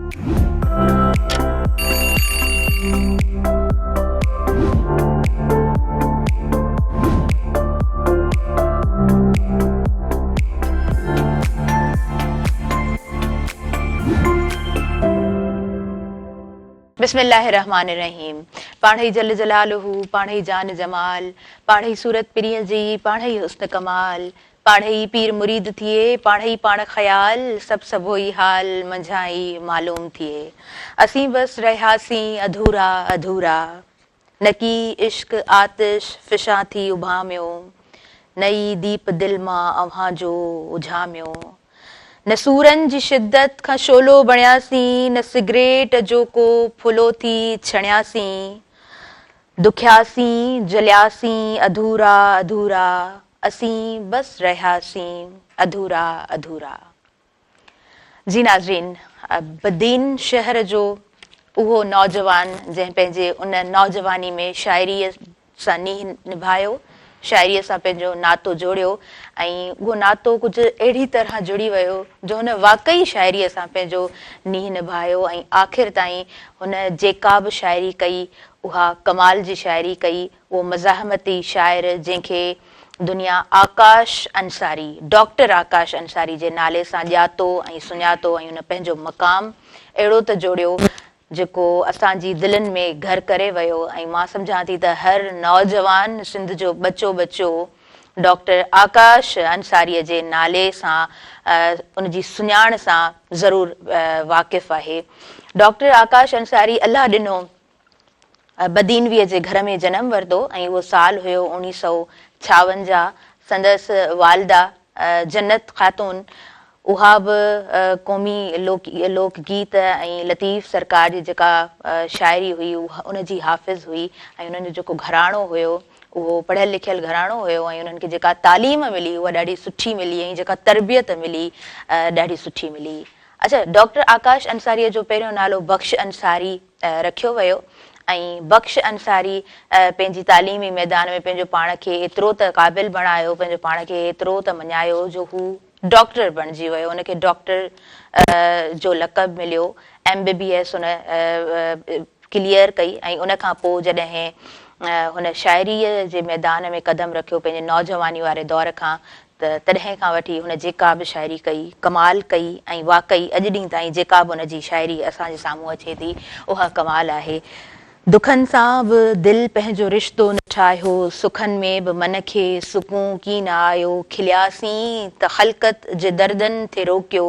بسم الله الرحمٰن الرحيم پاڻهئي جل جلاله پاڻهئي جان جمال پاڻهئي صورت پرينء جي پاڻهئي حسن ڪمال پاڻهئي پير مريد ٿئي پاڻهئي پاڻ خيال سڀ سڀوئي حال منجهان ئي معلوم ٿئي اسين بس رهياسين اڌورا اڌورا نڪي عشق آتش فشان ٿي اڀاميو، نه ئي ديپ دل مان اوهان جو اجهاميو. نه سورن جي شدت کان شعلو بڻياسين، نه سگريٽ جو ڪو ڦلو ٿي ڇڻياسين. دکياسين، جلياسين اڌورا اڌورا، اسين بس رهياسين اڌورا اڌورا. جي ناظرين بدين شهر جو اهو نوجوان جنهن پنهنجي ان نوجواني ۾ شاعريء سان نينهن نڀايو، شاعريء سان پنهنجو ناتو جوڙيو ۽ اهو ناتو ڪجهه اهڙي طرح جڙي ويو جو هن واقعي شاعريء سان پنهنجو نينهن نڀايو ۽ آخر تائين هن جيڪا به شاعري ڪئي اها ڪمال جي شاعري ڪئي، اهو مزاحمتي شاعر جنهن کي دنيا آڪاش انصاري، ڊاڪٽر آڪاش انصاري جي نالي سان ڄاتو ۽ سڃاتو ۽ ان پنهنجو مقام اهڙو ته جوڙيو جيڪو اسان جي دلين ۾ گهر ڪري ويو ۽ مان سمجهان ٿي ته هر نوجوان سنڌ جو ٻچو ٻچو ڊاڪٽر آڪاش انصاري جي نالي سان ان جي سڃاڻ سان ضرور واقف آهي. ڊاڪٽر آڪاش انصاري الله ڏنو بدينويء جي گهر ۾ جنم ورتو ۽ اهو سال هيو اوڻيهه سئو ڇاونجاهه. سندس والده جنت خاتون اها به قومي لوڪ گيت ۽ لطيف سرڪار جي جيڪا شاعري هئي ان جي حافظ هئي ۽ انهن جو جيڪو گهراڻو هيو اهو پڙهيل لکيل گهراڻو هيو ۽ انهن کي جيڪا تعليم ملي اها ڏاڍي سٺي ملي ۽ جيڪا تربيت ملي ڏاڍي سٺي ملي. اڇا ڊاڪٽر آڪاش انصاريء جو پهريون نالو بخش انصاري رکيو ويو ۽ بخش انصاري پنهنجي تعليمي ميدان ۾ پنهنجو پاڻ کي ايترو ته قابل بڻايو، پنهنجو پاڻ کي ايترو ته مڃايو جو هو ڊاڪٽر بڻجي ويو، ان کي ڊاڪٽر جو لقب مليو، ايم بي بي ايس هن ڪليئر ڪئي ۽ ان کان پوء جڏهن هن شاعريء جي ميدان ۾ قدم رکيو پنهنجي نوجواني واري دور کان ته تڏهن کان وٺي هن جيڪا به شاعري ڪئي، ڪمال ڪئي ۽ واقعي اڄ ڏينهن تائين جيڪا به هن جي شاعري اسان جي سامهون اچي ٿي، اها ڪمال آهي. دکن سان به دل پنهنجو رشتو نه ٺاهيو، سکن ۾ به من کي سڪون ڪين آيو، کلياسين ته خلقت جي دردن ٿي روڪيو،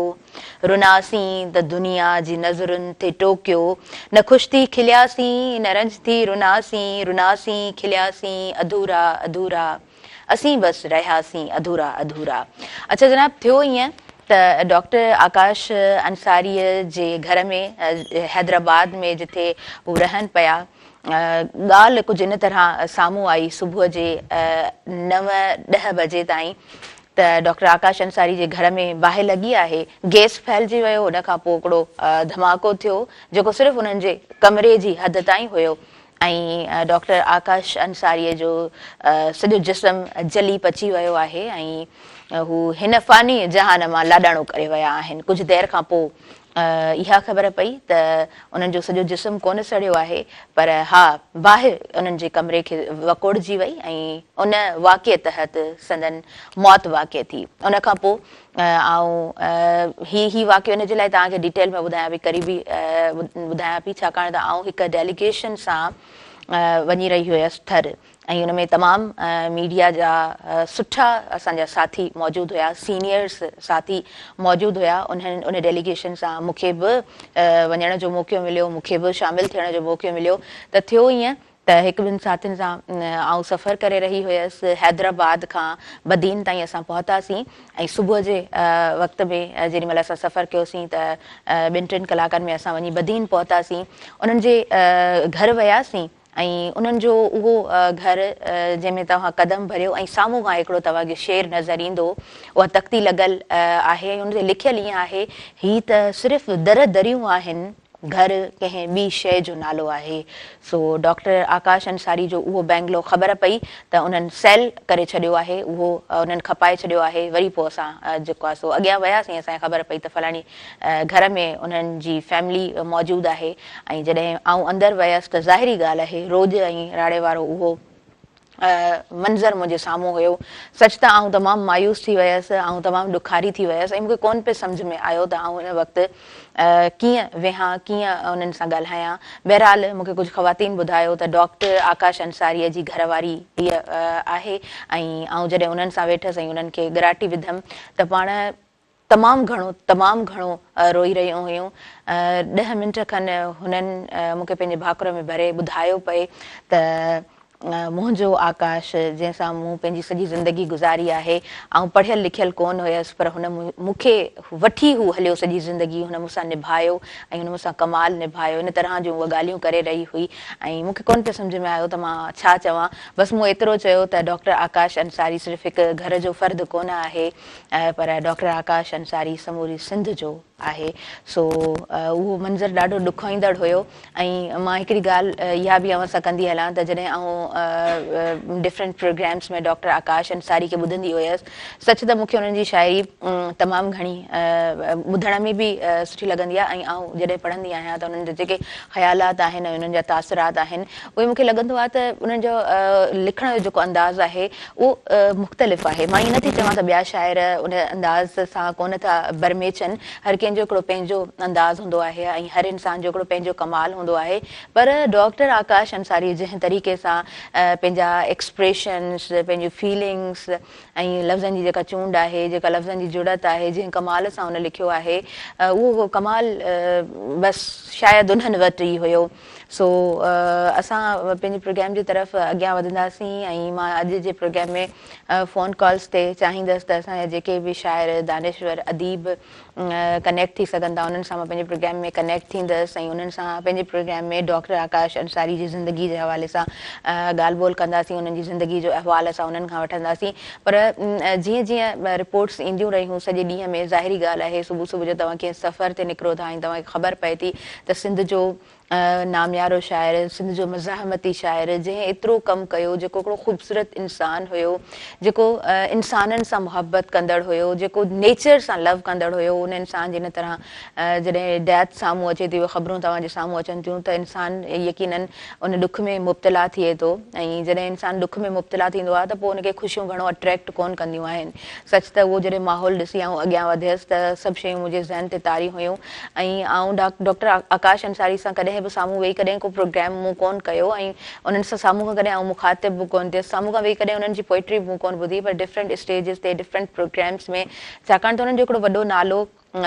رناسين ته دنيا جي نظرن ٿي ٽوڪيو، نه خوش ٿي کلياسين، نه رنج ٿي رناسين، رناسين کلياسين اڌورا اڌورا. اسين بس رهياسين اڌورا اڌورا. اڇا جناب ٿيو ائين ته ڊاڪٽر آڪاش انصاريء جي گهر ۾ حيدرآباد ۾ جتي هو رهن پيا ڳالهه ڪجهه ان طرح سامهون آئي صبح جي نو ڏهه بجي تائين ته ڊاڪٽر آڪاش انصاري جي گهر ۾ باهه لڳي آهي گئس ڦهلجي ويو ان کان پوء هڪڙو ڌماڪو ٿيو جيڪو صرف انهن جي ڪمري جي حد تائين هيو ۽ ڊاڪٽر آڪاش انصاريء جو سڄو جسم جلي پچي ويو آهي ۽ هو هن فاني جهان مان لاڏاڻو ڪري ويا آهن. ڪجهه دير کان پوء اها خبر پئي ته انهن جو سڄو جسم ڪونه سڙيو آهي پر ها باهه انهن جي ڪمري کي وڪوڙجي وئي ۽ ان واقعي تحت سندن موت واقع ٿي. ان کان پوء آئون هي هي واقعو ان جي لاء توهان کي ڊيٽيل ۾ ٻڌايان پئي قريبي ٻڌايان پئي ڇاڪاڻ ته آئون هڪ ڊيليگيشن سان وڃي رهي هيس ٿر ۽ ان ۾ تمام ميڊيا جا سٺا اسان جا ساٿي موجود هيا سينيئرس ساٿي موجود هيا انهن ان ڊيليگيشن سان مون کي به وڃڻ جو موقعو مليو مون کي به شامل ٿيڻ جو موقعو مليو ته ٿيو ائين ته هڪ ٻن ساٿين سان آئون سفر ڪري رهي هيس. حيدرآباد کان بدين تائين اسان پهتاسين ۽ صبح جي وقت ۾ جيڏي مهل اسان سفر ڪيوسين ته ٻن ٽن ڪلاڪن ۾ اسان وڃي بدين پهتاسين. انهن جي گهر وياسين ۽ انهن جو اهو گهر جنهن ۾ توهان قدم ڀريو ۽ سامهون کان هڪڙو توهان کي شعر نظر ايندو اها تختي لڳل آهي ۽ ان تي لکيل ائين آهي هي ته صرف در دريون آهن. گهر ڪنهن ٻي شيء جو نالو آهي. سو ڊاڪٽر آڪاش انصاري جو اهو بينگلو خبر پئي ته انهن سيل ڪري ڇڏيو آهي، اهو انهن کپائي ڇڏيو آهي، وري پوء اسان جيڪو آهي سو اڳيان وياسين، اسان کي خبر پئي ته فلاڻي گهر ۾ انهن جي فيملي موجود آهي ۽ جڏهن آئون اندر ويس ته ظاهري ڳالهه آهي روڄ ۽ راڙي وارو اهو منظر منهنجي سامهون هيو. سچ ته آئون تمام مايوس ٿي ويس، آئون تمام ڏکاري ٿي ويس ۽ مون کي ڪونه پئي سمجهه ۾ آيو ته آئون ان وقت ڪيئن ويهان، ڪيئن انهن سان ڳالهايان. بهرحال مون کي ڪجهه خواتين ٻڌايو ته ڊاڪٽر آڪاش انصاريء جي گهر واري هيء آهي ۽ آئون جڏهن انهن سان ويٺس ۽ انهن کي ڳراٽي وڌم ته پاڻ تمام گهڻو تمام گهڻو روئي رهيون هيون. ڏهه منٽ کن هنن مون کي پنهنجي ڀاڪر ۾ ڀري ٻڌايو پئي ته منهنجو آڪاش جنهن سان مون پنهنجي سڄي زندگي گذاري آهي، آئون پڙهيل لکيل ڪونه هيس پر هن مون کي وٺي هو هليو سڄي زندگي هن مون سان نڀايو ۽ هن مون سان ڪمال نڀايو ان طرح جون هوء ڳالهيون ڪري رهي هئي ۽ مون کي ڪونه پئي سمجهه ۾ آيو ته مان ڇا چوان بس مون ايترو چيو ته ڊاڪٽر آڪاش انصاري صرف هڪ گهر جو فرد ڪونه آهي پر ڊاڪٽر آڪاش انصاري سموري سنڌ جو آهي سو اهو منظر ڏاڍو ڏکوئيندڙ هيو ۽ مان هڪڙي ڳالهه اها به اوهان سان ڪندي هلان ته جڏهن آئون different programmes ۾ doctor Akash Ansari کي ٻڌندي هيس سچ ته مونکي انهن جي شاعري تمام گهڻي ٻڌڻ ۾ به سٺي لڳندي آهي ۽ آئون جڏهن پڙهندي آهيان ته انهن جا جيڪي خيالات آهن ۽ انهن جا تاثرات آهن اهي مونکي لڳندو آهي ته انهن جو لکڻ جو جيڪو انداز آهي اهو مختلف آهي. مان ائين نه ٿي چوان ته ٻيا شاعر ان انداز سان ڪونه ٿا برميچن. هر ڪنهن جو هڪڙو پنهنجو انداز هوندو آهي ۽ هر انسان جو هڪڙو پنهنجو ڪمال هوندو آهي. پر ڊاڪٽر آڪاش انصاري جنهن طريقي سان پنهنجا ايڪسپريشنس، پنهنجون فيلنگس ۽ لفظن جي جيڪا چونڊ آهي، جيڪا لفظن جي جڙت آهي، جنهن ڪمال سان هن لکيو آهي، اهو ڪمال بس شايد انهن وٽ ئي هيو. سو اسان پنهنجي پروگرام جي طرف اڳيان وڌنداسين ۽ مان اڄ جي پروگرام ۾ فون ڪالز تي چاهيندس ته اسان جا جيڪي به شاعر دانشور اديب ڪنيڪٽ ٿي سگهن ٿا انهن سان مان پنهنجي پروگرام ۾ ڪنيڪٽ ٿيندس ۽ انهن سان پنهنجي پروگرام ۾ ڊاڪٽر آڪاش انصاري جي زندگي جي حوالي سان ڳالهه ٻولهه ڪنداسين انهن جي زندگي جو احوال اسان انهن کان وٺنداسين پر جيئن جيئن رپورٽس اينديون رهيون سڄي ڏينهن ۾ ظاهري ڳالهه آهي صبح صبح جو توهان ڪنهن سفر تي نڪرو ٿا ۽ توهان کي خبر پئي ٿي ته سنڌ جو ناميارو شاعر، سنڌ جو مزاحمتي شاعر، جنهن ايترو ڪم ڪيو، جيڪو هڪڙو خوبصورت انسان هيو، جيڪو انسانن سان محبت ڪندڙ هيو، جيڪو نيچر سان لو ڪندڙ هيو، ان انسان جي ان طرح جڏهن ڊيٿ سامهون اچي ٿي، اهي خبرون توهان جي سامهون اچن ٿيون ته انسان يقينن ان ڏک ۾ مبتلا ٿئي ٿو ۽ جڏهن انسان ڏک ۾ مبتلا ٿيندو آهي ته پوء ان کي خوشيون گهڻو اٽريڪٽ ڪونه ڪنديون آهن. سچ ته اهو جڏهن ماحول ڏسي آئون اڳيان وڌيس ته سڀ شيون منهنجي ذهن تي طاري هيون ۽ آئون ڊاڪٽر آڪاش انصاري سان ڪڏهن به سامهون ويهي ڪڏهن ڪو پروگرام مون ڪونه ڪيو ۽ انهن سان سامهون کان ڪڏهن آئون مخاطب به ڪونه ٿيس سامهون کان ويهي ڪڏهن انهن جي پوئٽري به مون ڪونه ٻڌي پر ڊفرنٽ اسٽيجز تي ڊفرنٽ پروگرامز ۾ ڇاڪاڻ ته انهن جو هڪڙو وڏو نالو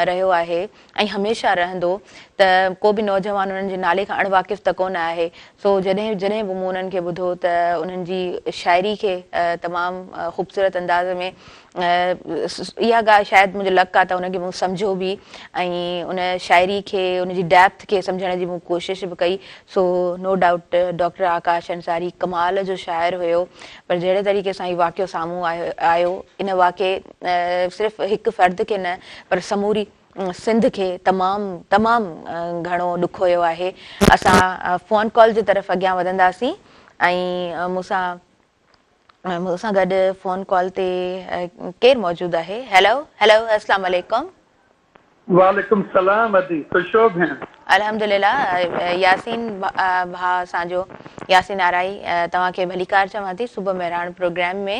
رهيو آهي ۽ هميشه رهندو ته ڪو به نوجوان انهن جي نالي کان اڻ واقف ته ڪونه آهي سو جڏهن جڏهن به مون انهن کي ٻڌو ته انهن جي شاعري کي تمام خوبصورت انداز ۾ اها ڳالهه شايد منهنجو لڪ آ ته ان کي مون سمجهيو به ۽ ان شاعري کي ان جي ڊيپٿ کي سمجهڻ جي مون ڪوشش به ڪئي سو no doubt doctor Akash Ansari ڪمال جو شاعر هيو پر جهڙي طريقي سان هي واقعو سامهون آيو ان واقعي صرف هڪ فرد کي نه پر سموري سنڌ کي تمام تمام گهڻو ڏکويو آهي اسان فون ڪال جي طرف اڳيان وڌنداسين ۽ مون سان مون سان گڏ فون ڪال تي ڪير موجود آهي هيلو هيلو اسلام عليڪم. وعليڪم السلام ادي خوش هو ڀيڻ. الحمدلله ياسين ڀاء اسان جو ياسين آرائي توهان کي ڀليڪار چوان ٿي صبح مهراڻ پروگرام ۾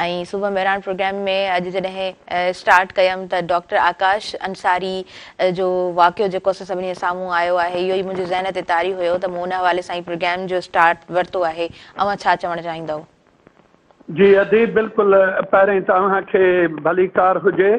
۽ صبح مهراڻ پروگرام ۾ اڄ جڏهن اسٽارٽ ڪيم ته ڊاڪٽر آڪاش انصاري جو واقعو جيڪو اسان سڀني جي سامهون آيو آهي اهو ئي منهنجي ذهن تي طاري هيو ته مون ان حوالي سان هي پروگرام جو اسٽارٽ ورتو آهي اوهان ڇا چوڻ چاهيندؤ؟ جي ادي بلڪل پهرين ته اوهان کي ڀليڪار هجي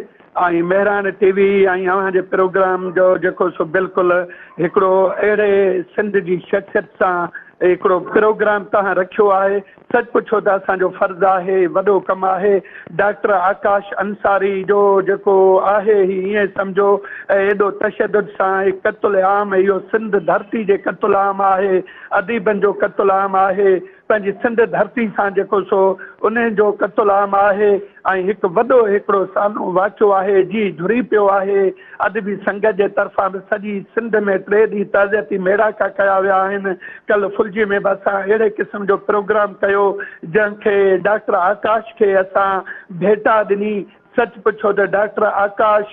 ۽ مهراڻ ٽي وي ۽ اوهان جي پروگرام جو جيڪو سو بلڪل هڪڙو اهڙي سنڌ جي شخصيت سان هڪڙو پروگرام توهان رکيو آهي سچ پڇو ته اسان جو فرض آهي وڏو ڪم آهي ڊاڪٽر آڪاش انصاري جو جيڪو آهي هي ائين سمجهو ايڏو تشدد سان هي قتل عام اهو سنڌ ڌرتي جي قتل عام آهي اديبن جو قتل عام آهي. پنهنجي سنڌ ڌرتي سان جيڪو سو انهن جو قتل عام آهي ۽ هڪ وڏو هڪڙو سانحو واقعو آهي جي جھري پيو آهي. ادبي سنگت جي طرفان به سڄي سنڌ ۾ ٽي ڏينهن تعزيتي ميڙاڪا ڪيا ويا آهن. ڪلهه ڦلجي ۾ به اسان اهڙي قسم جو پروگرام ڪيو جنهن کي ڊاڪٽر آڪاش کي اسان ڀيٽا ڏني. سچ پڇو ته ڊاڪٽر آڪاش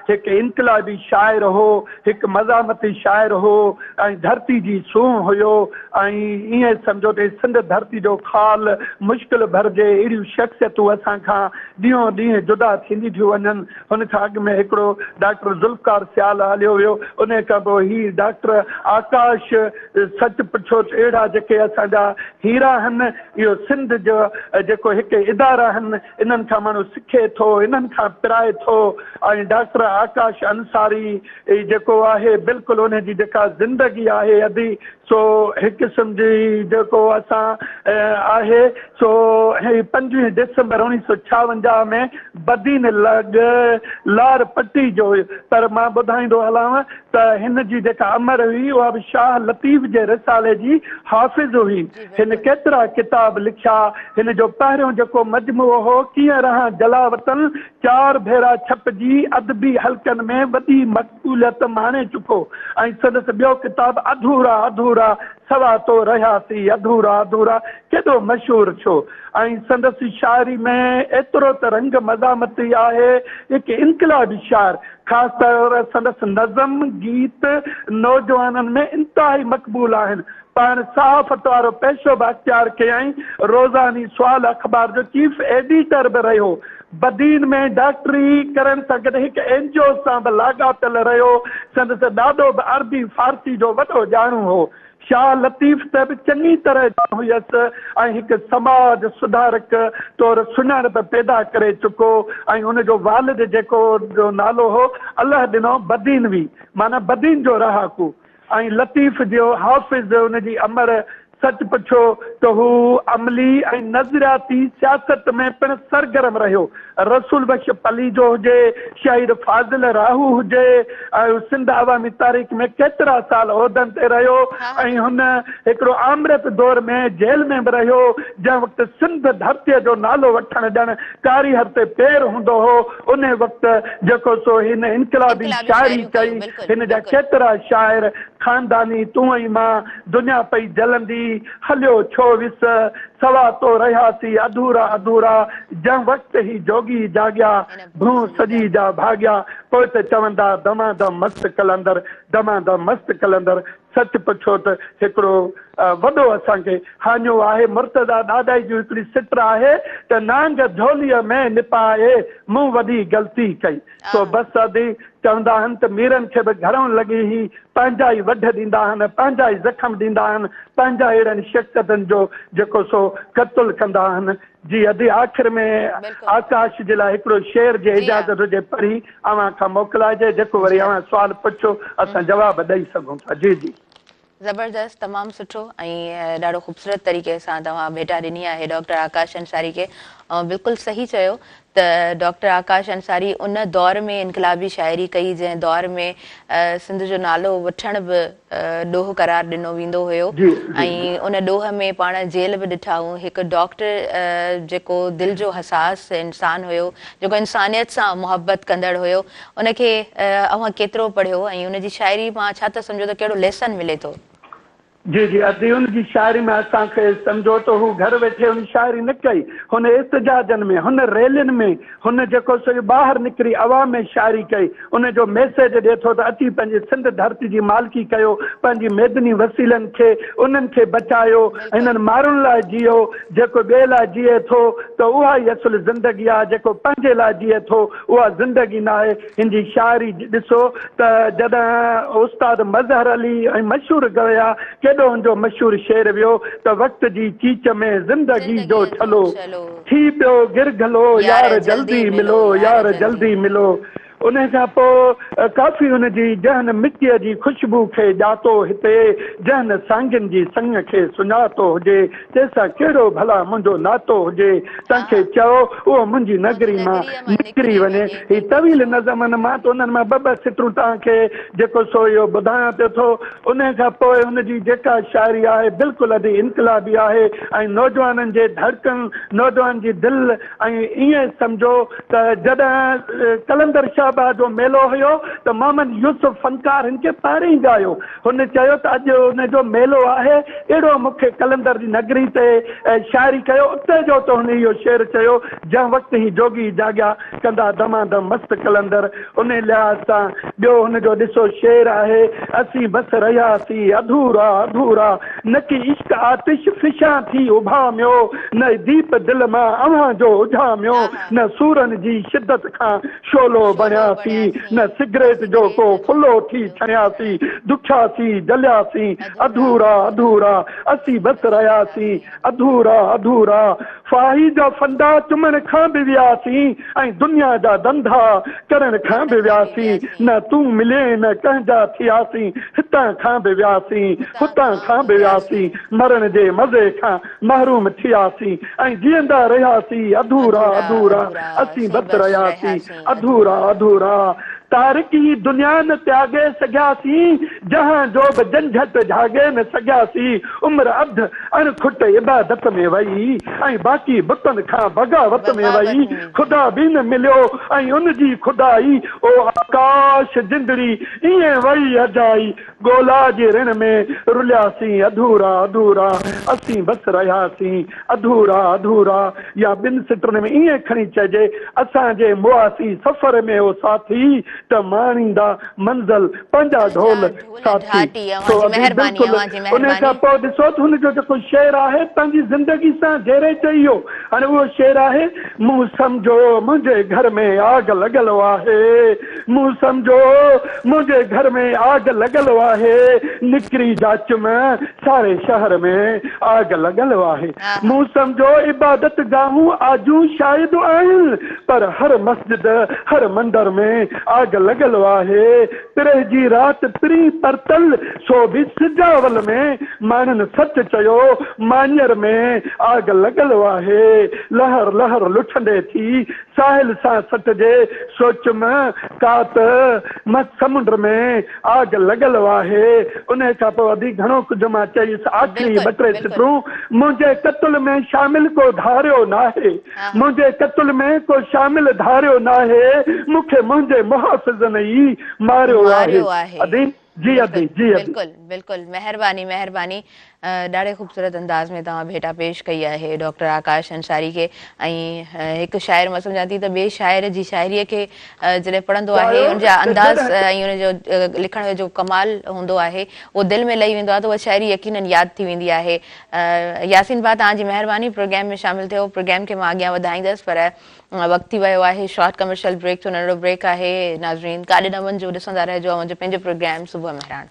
هڪ انقلابي شاعر هو، هڪ مزاحمتي شاعر هو ۽ ڌرتي جي سونهن هيو ۽ ائين سمجهو ته سنڌ ڌرتي جو خال مشڪل ڀرجي اهڙيون شخصيتون اسان کان ڏينهون ڏينهن جدا ٿينديون ٿيون وڃن. هن کان اڳ ۾ هڪڙو ڊاڪٽر ذوالفقار سيال هليو ويو، انهي کان پوء هي ڊاڪٽر آڪاش. سچ پڇو ته اهڙا جيڪي اسان جا هيرا هن، اهو سنڌ جو جيڪو هڪ ادارا هن، انهن کان ماڻهو سکي ٿو، انهن کان پرائي ٿو ۽ ڊاڪٽر آڪاش انصاري جيڪو آهي بلڪل ان جي جيڪا زندگي آهي ادي سو هڪ قسم جي جيڪو اسان آهي سو هي 25 ڊسمبر 1956 ۾ بدين لڳ لار پٽي جو پر مان ٻڌائيندو هلان ته هن جي جيڪا امڙ هئي اها به شاهه لطيف جي رسالي جي حافظ هئي. هن ڪيترا ڪتاب لکيا. هن جو پهريون جيڪو مجموعو هو ڪيئن رهان جلاوطن چار ڀيرا ڇپجي ادبي حلقن ۾ وڏي مقبوليت ماڻي چڪو ۽ سندس ٻيو ڪتاب اڌورا اڌورا سوا تو رهياسين اڌورا اڌورا ڪيڏو مشهور ٿيو ۽ سندس شاعري ۾ ايترو ته رنگ مزاحمتي آهي هڪ انقلابي شاعر خاص طور سندس نظم، گيت نوجوانن ۾ انتهائي مقبول آهن. پاڻ صحافت وارو پيشو به اختيار ڪيائين. روزاني سوال اخبار جو چيف ايڊيٽر به رهيو. بدين ۾ ڊاڪٽري ڪرڻ سان گڏ هڪ اين جي او سان به لاڳاپيل رهيو. سندس ڏاڏو به عربي فارسي جو وڏو ڄاڻو هو. شاهه لطيف ته به چڱي طرح ڄاڻ هيس ۽ هڪ سماج سڌارڪ طور سڃاڻپ پيدا ڪري چڪو ۽ ان جو والد جيڪو جو نالو هو الله ڏنو بدينوي معنيٰ بدين جو رهاڪو ۽ لطيف جو حافظ ان جي امڙ سچ پڇو ته هو عملي ۽ نظرياتي سياست ۾ پڻ سرگرم رهيو. رسول بخش پليجو هجي، شهيد فاضل راهو هجي ۽ سنڌ عوامي تحريڪ ۾ ڪيترا سال عهدن تي رهيو ۽ هن هڪڙو آمريت دور ۾ جيل ۾ به رهيو، جنهن وقت سنڌ ڌرتيء جو نالو وٺڻ ڄڻ ڪاريهر تي پير هوندو هو، انهي وقت جيڪو سو هن انقلابي شاعري ڪئي، هن جا ڪيترا شاعر خانداني تون ۽ مان، دنيا پئي جلندي، هليو ڇو وس، سوا تو رهياسي اڌورا اڌورا، جنهن وقت هي جوڳي جاڳيا، ڀونء سڄي جا ڀاڳيا، پوء ته چوندا دما دم مست قلندر، دما دم مست قلندر، سچ پڇو ته هڪڙو وڏو اسان کي هاڃو آهي، مرتضيٰ ڏاڏاهي جون هڪڙي سٽ آهي ته نانگ جهوليء ۾ نپائي مون وڏي غلطي ڪئي، سو بس ادي چوندا آهن ته ميرن کي به گهرئون لڳي هي پنهنجا ئي وڍ ڏيندا آهن، پنهنجا ئي زخم ڏيندا آهن، پنهنجا اهڙن شخصيتن جو جيڪو سو قتل ڪندا آهن. جي ادي آخر ۾ آڪاش جي لاء هڪڙو شعر جي اجازت هجي پڙهي اوهان کان موڪلائجي جيڪو وري اوهان سوال پڇو اسان جواب ڏئي سگهون ٿا جي جي. زبردست تمام سٺو ۽ ڏاڍو خوبصورت طريقي سان توهان ڀيٽا ڏني آهي ڊاڪٽر آڪاش انصاري کي اوهان بلڪل صحيح چيو ته ڊاڪٽر آڪاش انصاري ان دور ۾ انقلابي شاعري ڪئي جنهن دور ۾ سنڌ جو نالو وٺڻ به ڏوهه قرار ڏنو ويندو هيو ۽ ان ڏوهه ۾ پاڻ جيل به ڏٺائون هڪ ڊاڪٽر جيڪو دل جو حساس انسان هيو جيڪو انسانيت سان محبت ڪندڙ هيو ان کي اوهان ڪيترو پڙهيو ۽ ان جي شاعري مان ڇا ٿا سمجهو ته ڪهڙو ليسن ملي ٿو؟ جي جي ادي ان جي شاعري ۾ اسان کي سمجهو ته هو گهر ويٺي ان شاعري نه ڪئي هن احتجاجن ۾ هن ريلين ۾ هن جيڪو سو ٻاهر نڪري عوام ۾ شاعري ڪئي ان جو ميسيج ڏي ٿو ته اچي پنهنجي سنڌ ڌرتي جي مالڪي ڪيو پنهنجي ميدني وسيلن کي انهن کي بچايو هنن مارن لاء جيئو جيڪو ٻئي لاء جيئي ٿو ته اها ئي اصل زندگي آهي جيڪو پنهنجي لاء جيئي ٿو اها زندگي ناهي. هن جي شاعري ڏسو ته جڏهن استاد مظهر علي ۽ مشهور گويا ڪيڏو هن جو مشهور شعر ويو ته وقت جي چيچ ۾ زندگي جو ڇلو ٿي پيو گرگهلو يار جلدي ملو يار جلدي ملو. انهي کان پوء ڪافي هن جي جنهن مٽيء جي خوشبو کي ڄاتو هتي، جنهن سانگين جي سڱ کي سڃاتو هجي، تنهن سان ڪهڙو ڀلا منهنجو ناتو هجي، تنهن کي چئو اهو منهنجي نگري مان نڪري وڃي. هي طويل نظم آهن، مان ته انهن مان ٻه ٻه سٽون توهان کي جيڪو سو اهو ٻڌايان پيو ٿو. انهي کان پوء هن جي جيڪا شاعري آهي بلڪل ادي انقلابي آهي ۽ نوجوانن جي ڌڙڪن، نوجوان جي دل ۽ ائين سمجهو ته جڏهن قلندر شهباز جو ميلو هيو ته محمد يوسف فنڪار هن کي پهرين ڳايو. هن چيو ته اڄ ان جو ميلو آهي، اهڙو مون کي قلندر جي نگري تي شاعري ڪيو. اتي جو ته هن اهو شعر چيو، جنهن وقت هي جوڳي جاڳيا، ڪندا دما دم مست قلندر. انهي لحاظ سان ٻيو هن جو ڏسو شعر آهي، اسين بس رهياسين اڌورا اڌورا، نه ڪي عشق آتش فشان ٿي اڀاميو، نه ديپ دل مان اوهان جو اجهاميو، نه سورن جي شدت کان شعلو بڻياسين، نه سگريٽ جو ڪو ڦلو ٿي ڇڻياسين، دکياسين جلياسين اڌورا اڌورا، اسين بس رهياسين اڌورا اڌورا، ڦاهي جا ڦندا چمڻ کان به وياسين ۽ دنيا جا ڌنڌا ڪرڻ کان به وياسين، نه تون ملين نه ڪنهن جا ٿياسين، هتان کان به وياسين هتان کان به وياسين، مرڻ جي مزي کان محروم ٿياسين ۽ جيئندا رهياسين اڌورا اڌورا، اسين بس رهياسين اڌورا اڌورا. تارڪ هي دنيا نه تياڳي سگهياسين، جهان جو به جنجهٽ جهاڳي نه سگهياسين، عمر اڌ اڻ کٽ عبادت ۾ وئي ۽ باقي بتن کان بغاوت ۾ وئي، خدا به نه مليو ۽ ان جي خدائي، او آڪاش جندڙي ائين وئي اجائي، ڳولا جي رڻ ۾ رلياسين اڌورا اڌورا، اسين بس رهياسين اڌورا اڌورا يا ٻن سٽن ۾ ائين کڻي چئجي اسان جي مئاسين سفر ۾ او ساٿي ته ماڻيندا منزل پنهنجا ڍول ساٿي سو ادي بلڪل انهي کان پوء ڏسو ته هن جو جيڪو شعر آهي پنهنجي زندگي سان جهيري چئي ويو هاڻي اهو شعر آهي مون سمجهو منهنجي گهر ۾ آگ لڳل آهي مون سمجهو منهنجي گهر ۾ آگ لڳل آهي، نڪري جاچيم ساري شهر ۾ آگ لڳل آهي. مون سمجهو عبادت گاهون آجون شايد آهن، پر هر مسجد هر مندر ۾ آگ لڳل آهي. پرهه جي رات پرين پرتل سو به سجاول ۾، ماڻهن سچ چيو ماڃر ۾ آگ لڳل آهي. لهر لهر لڇندي ٿي ساحل سان سٽجي سوچيم ڪا ته مس سمنڊ ۾ آگ لڳل آهي. انهيء کان پوء ادي گهڻو ڪجهه مان چيس. آخري ٻه ٽي سٽون، منهنجي قتل ۾ شامل ڪو ڌاريو ناهي، منهنجي قتل ۾ ڪو شامل ڌاريو ناهي، مون کي منهنجي محافظن ئي ماريو آهي. ادي. جي ادي جي ادي. بلڪل بلڪل مهرباني مهرباني ڏاڍي خوبصورت انداز ۾ توهان ڀيٽا پيش ڪئي آهي ڊاڪٽر آڪاش انصاري کي ۽ هڪ شاعر مان سمجهان ٿي ته ٻئي شاعر جي شاعري کي جڏهن پڙهندو آهي ان جا انداز ۽ ان جو لکڻ جو ڪمال هوندو آهي اهو دل ۾ لهي ويندو آهي ته اها شاعري يقينن ياد ٿي ويندي آهي ياسين ڀاء توهان جي مهرباني پروگرام ۾ شامل ٿيو پروگرام کي مان اڳيان وڌائيندس پر وقت ٿي ويو آهي شارٽ ڪمرشل بريڪ جو ننڍڙو بريڪ آهي ناظرين ڪاڏي نه وڃجو ڏسندا رهجو اوهان جو پنهنجو پروگرام صبح مهراڻ.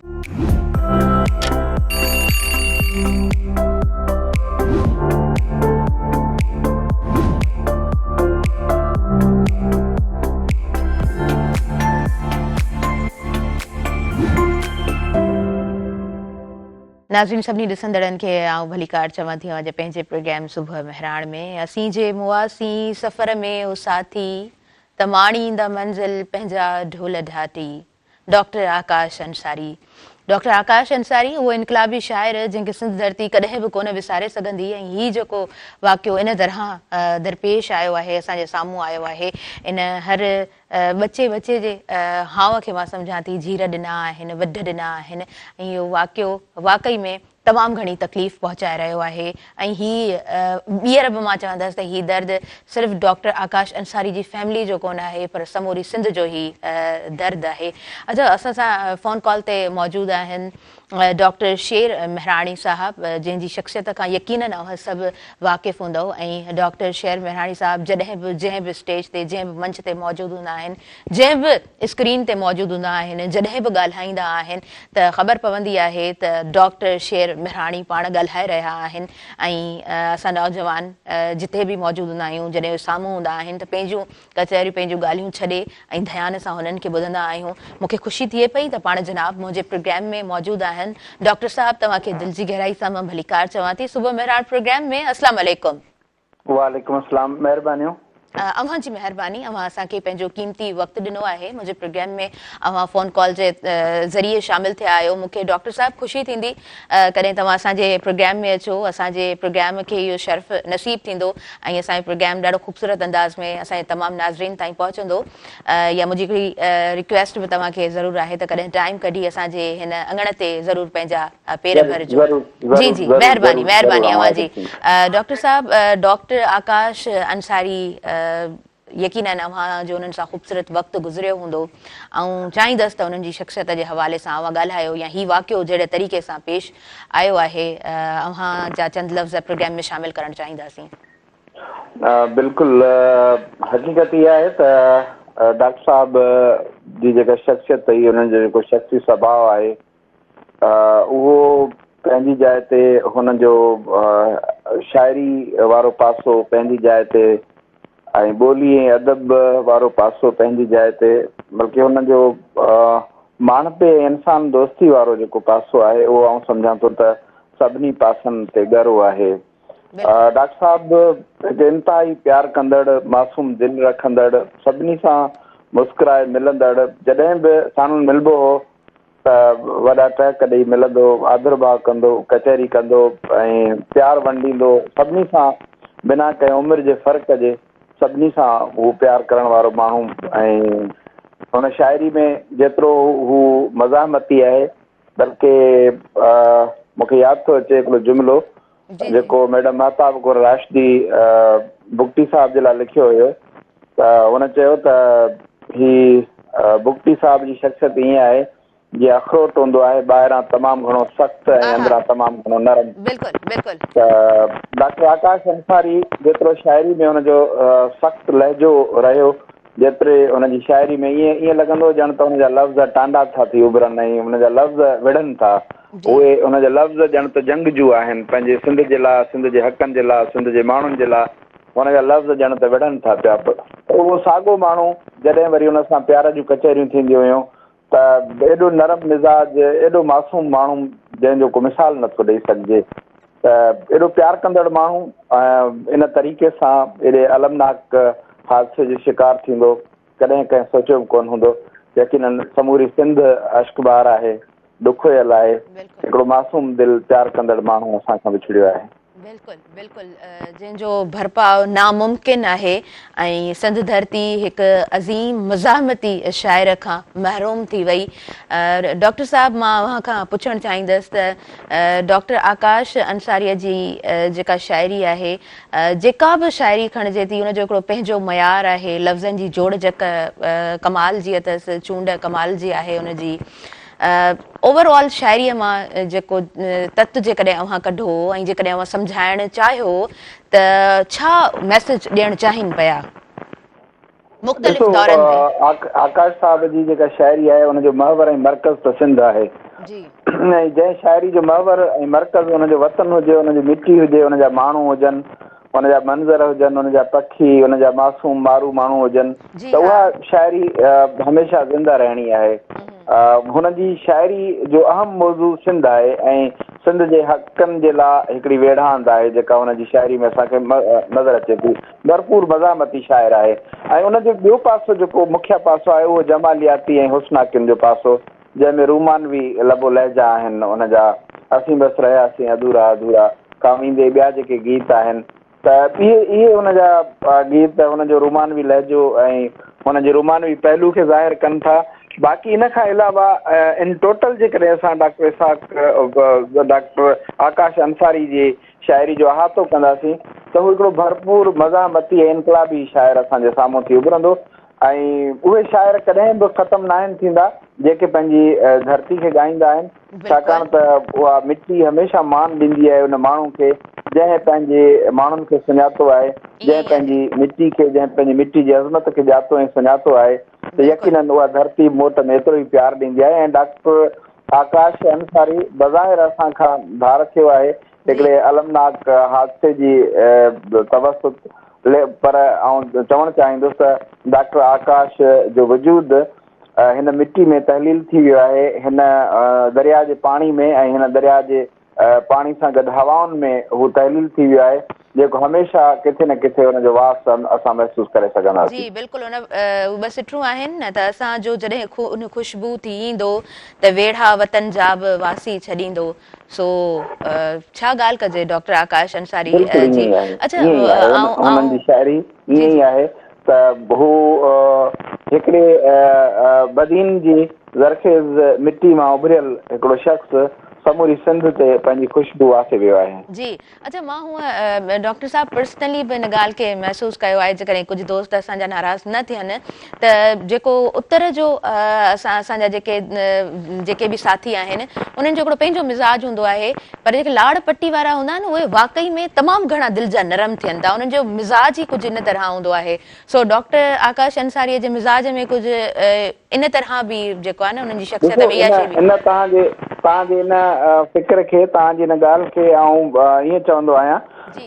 ناظرين سڀني ڏسندڙن کي آئون ڀليڪار چوان ٿي اوهان جي پنهنجي پروگرام صبح مهراڻ ۾ اسين جي مئاسين سفر ۾ او ساٿي ته ماڻيندا منزل پنهنجا ڍول ڍاٽي ڊاڪٽر آڪاش انصاري ڊاڪٽر آڪاش انصاري اهو انقلابي شاعر جنهن کي سنڌ ڌرتي ڪڏهن به ڪونه وساري سگهندي ۽ هي جيڪو واقعو ان طرح درپيش آيو آهي اسان جي سامهون آيو آهي ان هر ٻچي ٻچي جي هانء کي مان سمجهان ٿي جهير ڏنا آهن، وڍ ڏنا آهن ۽ اهو واقعو واقعي ۾ تمام گهڻي تڪليف پهچائي رهيو آهي ۽ هي ٻيهر به مان چوندس ته هي درد صرف ڊاڪٽر آڪاش انصاري جي فيملي جو ڪونه آهي پر سموري سنڌ جو هي درد آهي. اڇا اسان سان فون ڪال تي موجود آهن ڊاڪٽر شير مهراڻي صاحب، جنهن جي شخصيت کان يقينن اوهان سڀ واقف هوندؤ ۽ ڊاڪٽر شير مهراڻي صاحب جڏهن به جنهن به اسٽيج تي، جنهن به منچ تي موجود هوندا آهن، جنهن به اسڪرين تي موجود هوندا آهن، جڏهن به ڳالهائيندا آهن ته خبر پوندي آهي ته ڊاڪٽر شير مهراڻي پاڻ ڳالهائي رهيا آهن ۽ اسان نوجوان جتي به موجود هوندا آهيون جڏهن اهي سامهون هوندا آهن ته پنهنجون ڪچهريون پنهنجون ڳالهيون ڇڏي ۽ ڌيان سان هنن کي ٻڌندا آهيون. مون کي خوشي ٿئي پئي ته پاڻ جناب منهنجي پروگرام ۾ موجود آهن. ڊاڪٽر صاحب توهان کي دل جي گهرائي سان مان ڀليڪار چوان ٿي صبح مهراڻ پروگرام ۾ السلام عليڪم. وعليڪم السلام مهربانيون. اوهان جي مهرباني اوهان اسان کي پنهنجو قيمتي وقت ڏنو آهي منهنجي پروگرام ۾ اوهان فون ڪال جي ذريعي شامل ٿيا آهيو مون کي ڊاڪٽر صاحب خوشي ٿيندي ڪڏهن توهان اسان جي پروگرام ۾ اچو اسان جي پروگرام کي اهو شرف نصيب ٿيندو ۽ اسان جو پروگرام ڏاڍو خوبصورت انداز ۾ اسان جي تمام ناظرين تائين پهچندو يا منهنجي هڪڙي ريڪويسٽ به توهان کي ضرور آهي ته ڪڏهن ٽائيم ڪڍي اسان جي هن اڱڻ تي ضرور پنهنجا پير ڀرجو. جي جي مهرباني مهرباني اوهان جي ڊاڪٽر صاحب. ڊاڪٽر آڪاش انصاري يقينن اوهان جو انهن سان خوبصورت وقت گذريو هوندو. آئون چاهيندس ته انهن جي شخصيت جي حوالي سان اوهان ڳالهايو يا هي واقعو جهڙي طريقي سان پيش آيو آهي اوهان جا چند لفظ پروگرام ۾ شامل ڪرڻ چاهينداسين. بلڪل حقيقت اها آهي ته ڊاڪٽر صاحب جي جيڪا شخصيت هئي انهن جو جيڪو شخصي سڀاء آهي اهو پنهنجي جاء تي هن جو شاعري وارو پاسو پنهنجي جاء تي ۽ ٻولي ۽ ادب وارو پاسو پنهنجي جاء تي بلڪه هن جو ماڻهپي ۽ انسان دوستي وارو جيڪو پاسو آهي اهو آئون سمجهان ٿو ته سڀني پاسن تي ڳرو آهي. ڊاڪٽر صاحب هڪ انتهائي پيار ڪندڙ، معصوم دل رکندڙ، سڀني سان مسڪرائي ملندڙ، جڏهن به ساڻن ملبو هو ته وڏا ٽهڪ ڏئي ملندو، آڌرڀاء ڪندو، ڪچهري ڪندو ۽ پيار ونڊيندو، سڀني سان بنا ڪنهن عمر جي فرق جي سڀني سان هو پيار ڪرڻ وارو ماڻهو ۽ هن شاعري ۾ جيترو هو مزاحمتي آهي بلڪه مون کي ياد ٿو اچي هڪڙو جملو جيڪو ميڊم مهتاب ڪور راشدي بگٽي صاحب جي لاء لکيو هيو ته هن چيو ته هي بگٽي صاحب جي شخصيت ائين آهي جيئن اخروٽ هوندو آهي ٻاهران تمام گهڻو سخت ۽ اندران تمام گهڻو نرم. بلڪل بلڪل. ته ڊاڪٽر آڪاش انصاري جيترو شاعري ۾ هن جو سخت لهجو رهيو جيتري هن جي شاعري ۾ ائين ائين لڳندو ڄڻ ته هن جا لفظ ٽانڊا ٿا ٿي اڀرن ۽ هن جا لفظ وڙهن ٿا اهي هن جا لفظ ڄڻ ته جنگجو آهن پنهنجي سنڌ جي لاء سنڌ جي حقن جي لاء سنڌ جي ماڻهن جي لاء هن جا لفظ ڄڻ ته وڙهن ٿا پيا. پر اهو ساڳو ماڻهو جڏهن وري ان سان پيار جون ڪچهريون ٿينديون هيون ته ايڏو نرم مزاج، ايڏو معصوم ماڻهو جنهن جو ڪو مثال نه ٿو ڏئي سگهجي ته ايڏو پيار ڪندڙ ماڻهو ان طريقي سان ايڏي المناڪ حادثي جو شڪار ٿيندو ڪڏهن ڪنهن سوچيو به ڪونه هوندو. يقينن سموري سنڌ اشڪبار آهي، ڏکويل آهي. هڪڙو معصوم دل پيار ڪندڙ ماڻهو اسان کان وڇڙيو آهي. بلڪل بلڪل جنهن جو ڀرپاء ناممڪن آهي ۽ سنڌ ڌرتي هڪ عظيم مزاحمتي شاعر کان محروم ٿي وئي. ڊاڪٽر صاحب مان اوهان کان پڇڻ چاهيندس ته ڊاڪٽر آڪاش انصاريء جي جيڪا شاعري آهي جيڪا به شاعري کڻجي ٿي ان جو هڪڙو پنهنجو معيار آهي لفظن جي جوڙجڪ ڪمال جي اٿس چونڊ ڪمال جي آهي ان جي اوور آل شاعريء مان جيڪو تت جيڪڏهن اوهان ڪڍو ۽ جيڪڏهن اوهان سمجهائڻ چاهيو ته ڇا ميسيج ڏيڻ چاهين پيا مختلف ڏسو دورن تي؟ آڪاش صاحب جي جيڪا شاعري آهي ان جو محور ۽ مرڪز ته سنڌ آهي ۽ جنهن شاعري جو محور ۽ مرڪز ان جو وطن هجي ان جي مٽي هجي ان جا ماڻهو هجن ان جا منظر هجن، ان جا پکي، ان جا معصوم مارو ماڻهو هجن ته اها شاعري هميشه زنده رهڻي آهي. هن جي شاعري جو اهم موضوع سنڌ آهي ۽ سنڌ جي حقن جي لا هڪڙي ويڙهاند آهي جيڪا هن جي شاعري ۾ اسان کي نظر اچي ٿي. ڀرپور مزاحمتي شاعر آهي ۽ ان جو ٻيو پاسو جيڪو مکيه پاسو آهي اهو جمالياتي ۽ حسناڪين جو پاسو جنهن ۾ رومانوي لب و لهجا آهن ان جا اسين بس رهياسين اڌورا اڌورا کان ويندي ٻيا جيڪي گيت آهن ته اهي اهي ان جا گيت ان جو رومانوي لهجو ۽ ان جي رومانوي پهلو کي ظاهر ڪن ٿا باقي ان کان علاوه ان ٽوٽل جيڪڏهن اسان ڊاڪٽر اسحاق ڊاڪٽر آڪاش انصاري جي شاعري جو احاطو ڪنداسين ته هو هڪڙو ڀرپور مزاحمتي ۽ انقلابي شاعر اسان جي سامهون ٿي اڀرندو ۽ اهي شاعر ڪڏهن به ختم ناهن ٿيندا. جيڪي پنهنجي ڌرتي کي ڳائيندا آهن، ڇاڪاڻ ته اها مٽي هميشه مان ڏيندي آهي ان ماڻهو کي جنهن پنهنجي ماڻهن کي سڃاتو آهي، جنهن پنهنجي مٽي کي، جنهن پنهنجي مٽي جي عظمت کي ڄاتو ۽ سڃاتو آهي ته يقينن اها ڌرتي موٽ ۾ ايترو ئي پيار ڏيندي آهي ۽ ڊاڪٽر آڪاش انصاري بظاهر اسان کان ڌار ٿيو آهي هڪڙي المناڪ حادثي جي توسط پر آئون چوڻ چاهيندس ته ڊاڪٽر آڪاش جو وجود هن مٽي ۾ تحليل ٿي ويو آهي، هن درياء جي پاڻي ۾ ۽ هن درياء جي پاڻي سان گڏ هوائن ۾ هو تحليل ٿي ويو آهي، جيڪو هميشه ڪٿي نه ڪٿي ان جو واس اسان محسوس ڪري سگهنداسين. جي بلڪل ان اهي ٻه سٽون آهن نه ته اسان جو جڏهن خون خوشبو ٿي ايندو ته ويڙها وطن جا به واسي ڇڏيندو سو ڇا ڳالهه ڪجي ڊاڪٽر آڪاش انصاري بلڪل ائين جي ئي آهي اڇا ائين ئي آهي آئون انهن آئون جي شاعري جي ائين جي ئي آهي ته هو هڪڙي بدين جي زرخيز مٽي مان اڀريل هڪڙو شخص سموري سنڌ تي پنهنجي خوشبو واسي ويو آهي. جي اڇا مان هونء ڊاڪٽر صاحب پرسنلي به ان ڳالهه کي محسوس ڪيو آهي جيڪڏهن ڪجهه دوست اسان جا ناراض نه ٿين ته جيڪو اتر جو اسان اسان جا جيڪي جيڪي به ساٿي آهن انهن جو هڪڙو پنهنجو مزاج هوندو آهي پر جيڪي لاڙ پٽي وارا هوندا آهن اهي واقعي ۾ تمام گهڻا دل جا نرم ٿين ٿا انهن جو مزاج ئي ڪجهه ان طرح هوندو آهي سو ڊاڪٽر آڪاش انصاري جي مزاج ۾ ڪجهه ان طرح به جيڪو آهي نه انهن جي شخصيت ڏسو ۾ اها ان شيء به ان توهان جي توهان جي ان فڪر کي توهان جي ان ڳالهه کي آئون ائين چوندو آهيان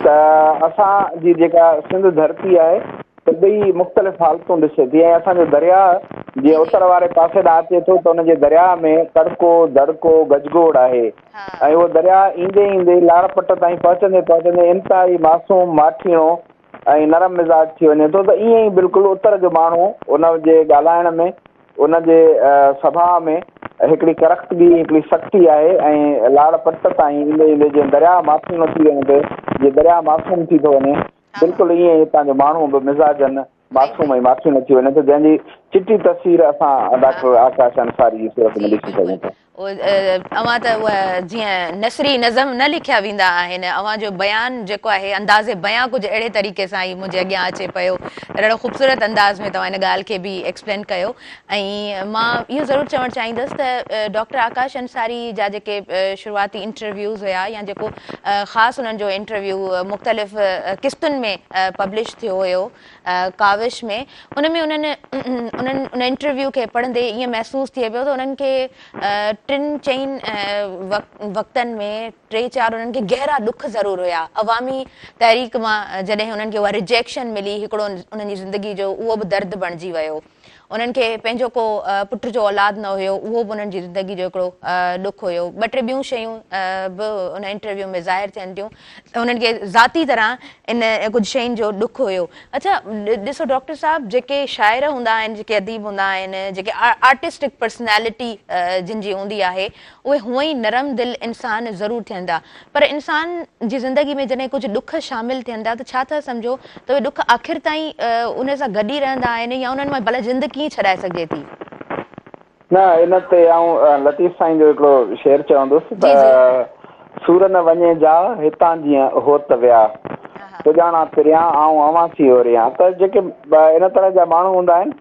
ته اسان جي جيڪا سنڌ ڌرتي آهي ته ٻئي مختلف حالتون ڏسي ٿي ۽ اسان جو درياهه جيئن اتر واري پاسي ڏانهن اچي ٿو ته ان جي درياهه ۾ ڪڙڪو، دڙڪو، گجگوڙ آهي ۽ اهو درياهه ايندي ايندي لاڙ پٽ تائين پهچندي پهچندي انتهائي معصوم، ماٺيڻو ۽ نرم مزاج ٿي وڃي ٿو ته ائين ئي بلڪل اتر جو ماڻهو ان جي ڳالهائڻ ۾ ان جي سڀاء ۾ هڪڙي ڪرختگي، هڪڙي سختي آهي ۽ لاڙ پٽ تائين ايندي ايندي جيئن درياهه ماٺيڻو ٿي وڃي ٿو، جيئن درياهه معصوم ٿي ٿو وڃي بلڪل ائين ئي هتان جو ماڻهو به مزاجن معصوم ۽ ماٺيڻو ٿي وڃي ٿو، جنهن جي چٽي تصوير اسان ڊاڪٽر آڪاش انصاري جي صورت ۾ جي ڏسي سگهون بلڪل ٿا. اوهان ته اهي جيئن نثري نظم نه لکيا ويندا آهن، اوهان جو بيان جيڪو آهي انداز بيان ڪجهه اهڙي طريقي سان ئي منهنجي اڳيان اچي پيو ته ڏاڍو خوبصورت انداز ۾ توهان ان ڳالهه کي به ايڪسپلين ڪيو ۽ مان اهو ضرور چوڻ چاهيندس ته ڊاڪٽر آڪاش انصاري جا جيڪي شروعاتي انٽرويوز هيا يا جيڪو خاص انهن جو انٽرويو مختلف قسطن ۾ پبلش ٿيو هيو ڪاوش ۾ ان ۾ انهن انهن ان انٽرويو کي پڙهندي ائين محسوس ٿئي پيو ته انهن کي ٽن چئن وقتن ۾ ٽي چار انهن کي گهرا ڏک ضرور هيا عوامي تحريڪ مان جڏهن انهن کي اها ريجيڪشن ملي هڪڙو انهن جي زندگي جو اهو به درد بڻجي ويو انهن کي پنهنجو ڪو پٽ جو اولاد نه هيو اهو به انهن جي زندگي جو هڪڙو ڏک هيو. ٻه ٽي ٻيون شيون به ان انٽرويو ۾ ظاهر ٿين ٿيون ته انهن کي ذاتي طرح ان ڪجهه شين جو ڏک هيو. اڇا ڏسو ڊاڪٽر صاحب جيڪي شاعر هوندا آهن جيڪي اديب هوندا آهن جيڪي آرٽسٽڪ پرسنالٽي جن جي هوندي آهي اهي هونئن ئي نرم دل انسان ضرور ٿين ٿا پر انسان جي زندگي ۾ جڏهن ڪجهه ڏک شامل ٿين ٿا ته ڇا ٿا سمجهو ته اهي ڏک آخر تائين ان سان گڏ ئي رهندا آهن يا انهن مان ڀلا جند ڪيئن ڇڏائي سگهجي ٿي؟ نه ان تي آئون لطيف سائين جو هڪڙو شعر چوندس جي جي. ته سور نه وڃي جا هتان جيئن هوت ويا پڄاڻا پريان آئون اوهان سين اوريان ته جيڪي ان طرح جا ماڻهو هوندا آهن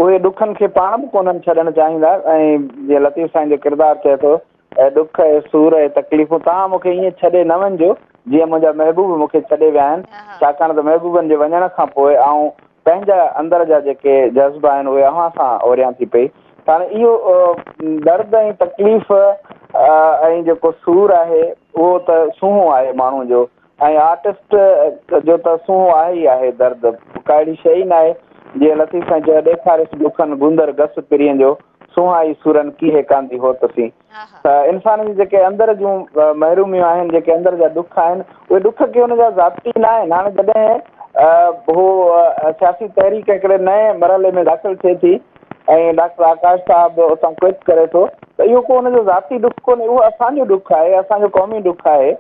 اهي ڏکن کي پاڻ به ڪونهن ڇڏڻ چاهيندا ۽ جيئن لطيف سائين جو ڪردار چئي ٿو، اي ڏک، اي سور، اي تڪليفون، توهان مون کي ائين ڇڏي نه وڃجو، جيئن منهنجا محبوب مون کي ڇڏي ويا آهن، ڇاڪاڻ ته محبوبن جي وڃڻ کان پوء آئون پنهنجا اندر جا جيڪي جذبا آهن، اهي اوهان سان اوريان ٿي پئي. ته هاڻي اهو درد ۽ تڪليف ۽ جيڪو سور آهي، اهو ته سونهون آهي ماڻهوء جو، ۽ آرٽسٽ جو ته سونهون آهي ئي آهي درد ڪا اهڙي شيء ئي ناهي جيئن لطيف سائين چيو ڏيکاريس ڏکن گوندر گس پرين جو سونهان ئي سورن ڪيهي ڪانڌي هوت سين ته انسان جي جيڪي اندر جون محروميون آهن جيڪي اندر جا ڏک آهن اهي ڏک ڪي ان جا ذاتي نه آهن هاڻي جڏهن هو سياسي تحريڪ هڪڙي نئين مرحلي ۾ داخل ٿئي ٿي ۽ ڊاڪٽر آڪاش صاحب اتان ڪوئٽ ڪري ٿو ته اهو ڪو ان جو ذاتي ڏک ڪونهي اهو اسان جو ڏک آهي اسان جو قومي ڏک آهي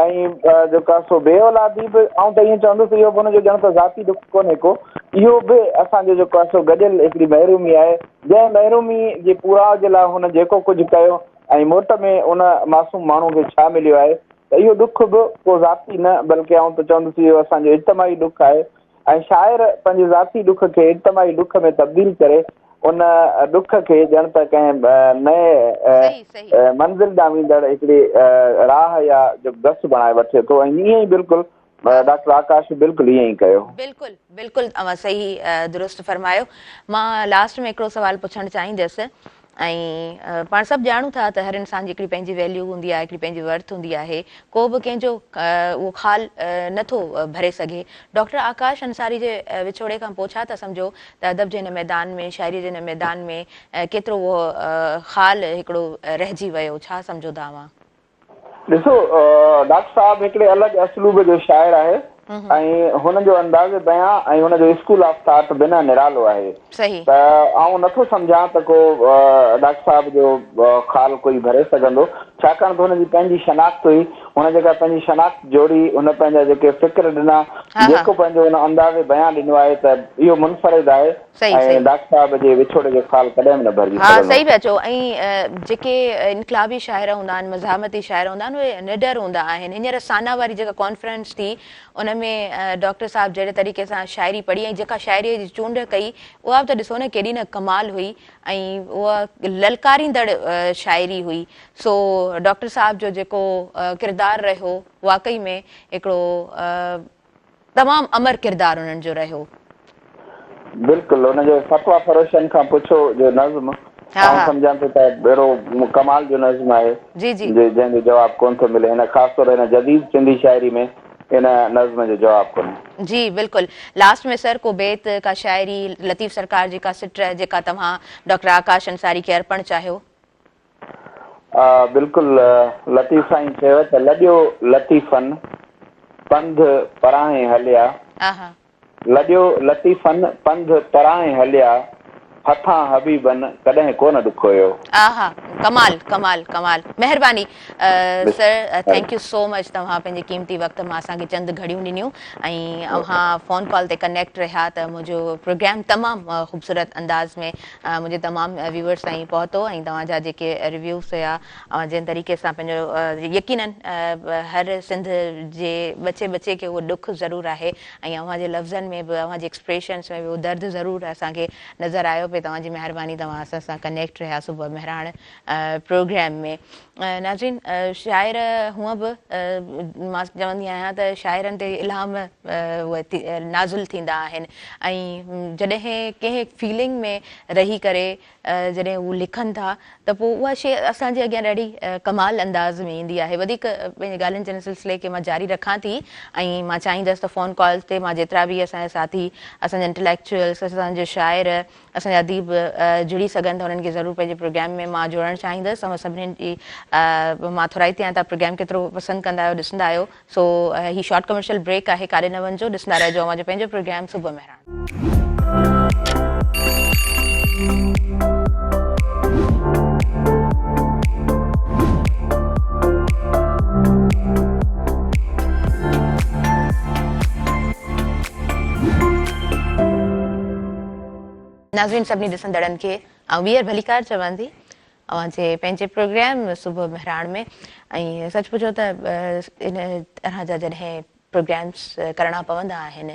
۽ جيڪو آهي سو بي اولادي به آئون ته ائين چوندس اهو به هن جو ڄڻ ته ذاتي ڏک ڪونهي ڪو اهو به اسان جو جيڪو آهي سو گڏيل هڪڙي محرومي آهي جنهن محرومي جي پوراء جي لاء هن جيڪو ڪجهه ڪيو ۽ موٽ ۾ ان معصوم ماڻهو کي ڇا مليو آهي ته اهو ڏک به ڪو ذاتي نه بلڪه آئون ته چوندس اهو اسان جو اجتماعي ڏک آهي ۽ شاعر پنهنجي ذاتي ڏک کي اجتماعي ڏک ۾ تبديل ڪري. ان ڏک کي ڄڻ ته ڪنهن نئين منزل ڏانهن ويندڙ هڪڙي راهه يا گس بڻائي وٺي ٿو ۽ ائين ئي بلڪل ڊاڪٽر آڪاش بلڪل ائين ئي ڪيو. بلڪل بلڪل اوهان صحيح درست فرمايو. مان لاسٽ ۾ هڪڙو سوال پڇڻ چاهيندس ۽ پاڻ سڀ ڄاڻون ٿا ته هر انسان جي هڪڙي پنهنجي ويليو هوندي آهي هڪڙي پنهنجي ورٿ هوندي آهي ڪو به ڪنهن جو اهو خال نه ٿو ڀري سگهي. ڊاڪٽر آڪاش انصاري جي وڇوڙي کان پوء ڇا ٿا سمجهو ته ادب جي هن ميدان ۾ شاعري جي هن ميدان ۾ ڪيترو اهو خال هڪڙو رهجي ويو ڇا سمجهو ٿا اوهان؟ ڏسو ڊاڪٽر صاحب هڪڙي الڳ اسلوب جو شاعر آهي ۽ هن جو انداز بيان ۽ هن جو اسڪول آف ٿاٽ بنهه نرالو آهي ته آئون نٿو سمجهان ته ڪو ڊاڪٽر صاحب جو خال ڪوئي ڀري سگهندو ڇاڪاڻ ته هن جي پنهنجي شناخت هئي هن جيڪا پنهنجي شناخت جوڙي هن پنهنجا جيڪي فڪر ڏنا جيڪو پنهنجو هن انداز بيان ڏنو آهي ته اهو منفرد آهي صحيح ۽ صحيح. ڊاڪٽر صاحب جي وڇوڙي جو خال ڪڏهن به نه ڀرجي ها سگهندو. صحيح پيا چئو ۽ جيڪي انقلابي شاعر هوندا آهن مزاحمتي شاعر هوندا آهن اهي نڊر هوندا آهن هينئر سانا واري جيڪا ڪانفرنس ٿي ان ۾ ڊاڪٽر صاحب جهڙي طريقي سان شاعري پڙهي ۽ جيڪا شاعري جي چونڊ ڪئي اها به ته ڏسو نه ڪيڏي نه ڪمال هئي ۽ اها للڪاريندڙ شاعري هئي سو ڊاڪٽر صاحب جو جيڪو ڪردار رهيو واقعي ۾ هڪڙو تمام امر ڪردار انهن جو رهيو. بلڪل ان جو فتويٰ فروشن کان پڇو جو نظم آئون سمجهان ٿو ته اهڙو ڪمال جو نظم آهي جي جي. جنهن جو جواب ڪونه ٿو ملي هن خاص طور هن جديد سنڌي شاعري ۾ ان نظم جو جواب ڪونهي. جي بلڪل لاسٽ ۾ سر ڪو بيت ڪا شاعري لطيف سرڪار جي ڪا سٽ جيڪا توهان ڊاڪٽر آڪاش انصاري کي ارپڻ چاهيو. بلڪل لطيف سائين چيو ته لڏيو لطيفن پنڌ پرانهين هليا لڏيو لطيفن پنڌ پرانهين هليا هٿان حبيبن ڪڏهن ڪونه ڏکويو. آها ڪمال ڪمال ڪمال مهرباني sir thank you so much توهان پنهنجي قيمتي وقت مان اسان کي چند گهڙيون ڏنيون ۽ اوهان فون ڪال تي ڪنيڪٽ رهيا ته منهنجو پروگرام تمام خوبصورت انداز ۾ منهنجي تمام ويوئرس تائين پهتو ۽ توهان جا جيڪي ريويوز هيا اوهان جنهن طريقي سان پنهنجو يقينن هر سنڌ جي ٻچي ٻچي کي اهو ڏک ضرور آهي ۽ اوهان جي لفظن ۾ به اوهان جي ايڪسپريشنس ۾ به اهو درد ضرور اسان کي نظر آيو پئي توهان جي مهرباني توهان اسان سان ڪنيڪٽ رهيا صبح مهراڻ پروگرام ۾ ناظرين شاعر هونء به مان چوندي آهيان ته شاعرن تي الهام اهي نازل ٿيندا آهن ۽ جڏهن ڪنهن فيلنگ ۾ رهي ڪري جڏهن هو لکن ٿا ته پوء اها شيء اسان جي اڳيان ڏاڍي ڪمال انداز ۾ ايندي آهي وڌيڪ پنهنجي ڳالهين جي سلسلي کي مان جاري رکان ٿي ۽ مان چاهيندس ته فون ڪالز تي مان جيترا به اسان جا ساٿي اسان جا انٽليڪچوئلس اسان جا شاعر اسان جا اديب جڙي سگهن ٿا انهن کي ضرور پنهنجي پروگرام ۾ مان جوڙڻ چاهيندس اوهان سڀني جي مان ٿورائتي آهيان توهان پروگرام ڪيترو پسند ڪندا آهيو ڏسندا آهيو سو هي شارٽ ڪمرشل بريڪ آهي ڪاڏي نه وڃجو ڏسندا رهجو اوهان جو پنهنجو پروگرام صبح مهراڻ. ناظرين سڀني ڏسندڙن کي آئون ٻيهر ڀليڪار چوان ٿي اوهان جي پنهنجي پروگرام صبح مهراڻ ۾ ۽ سچ پڇو ته ان طرح جا جڏهن پروگرامس ڪرڻا پوندا آهن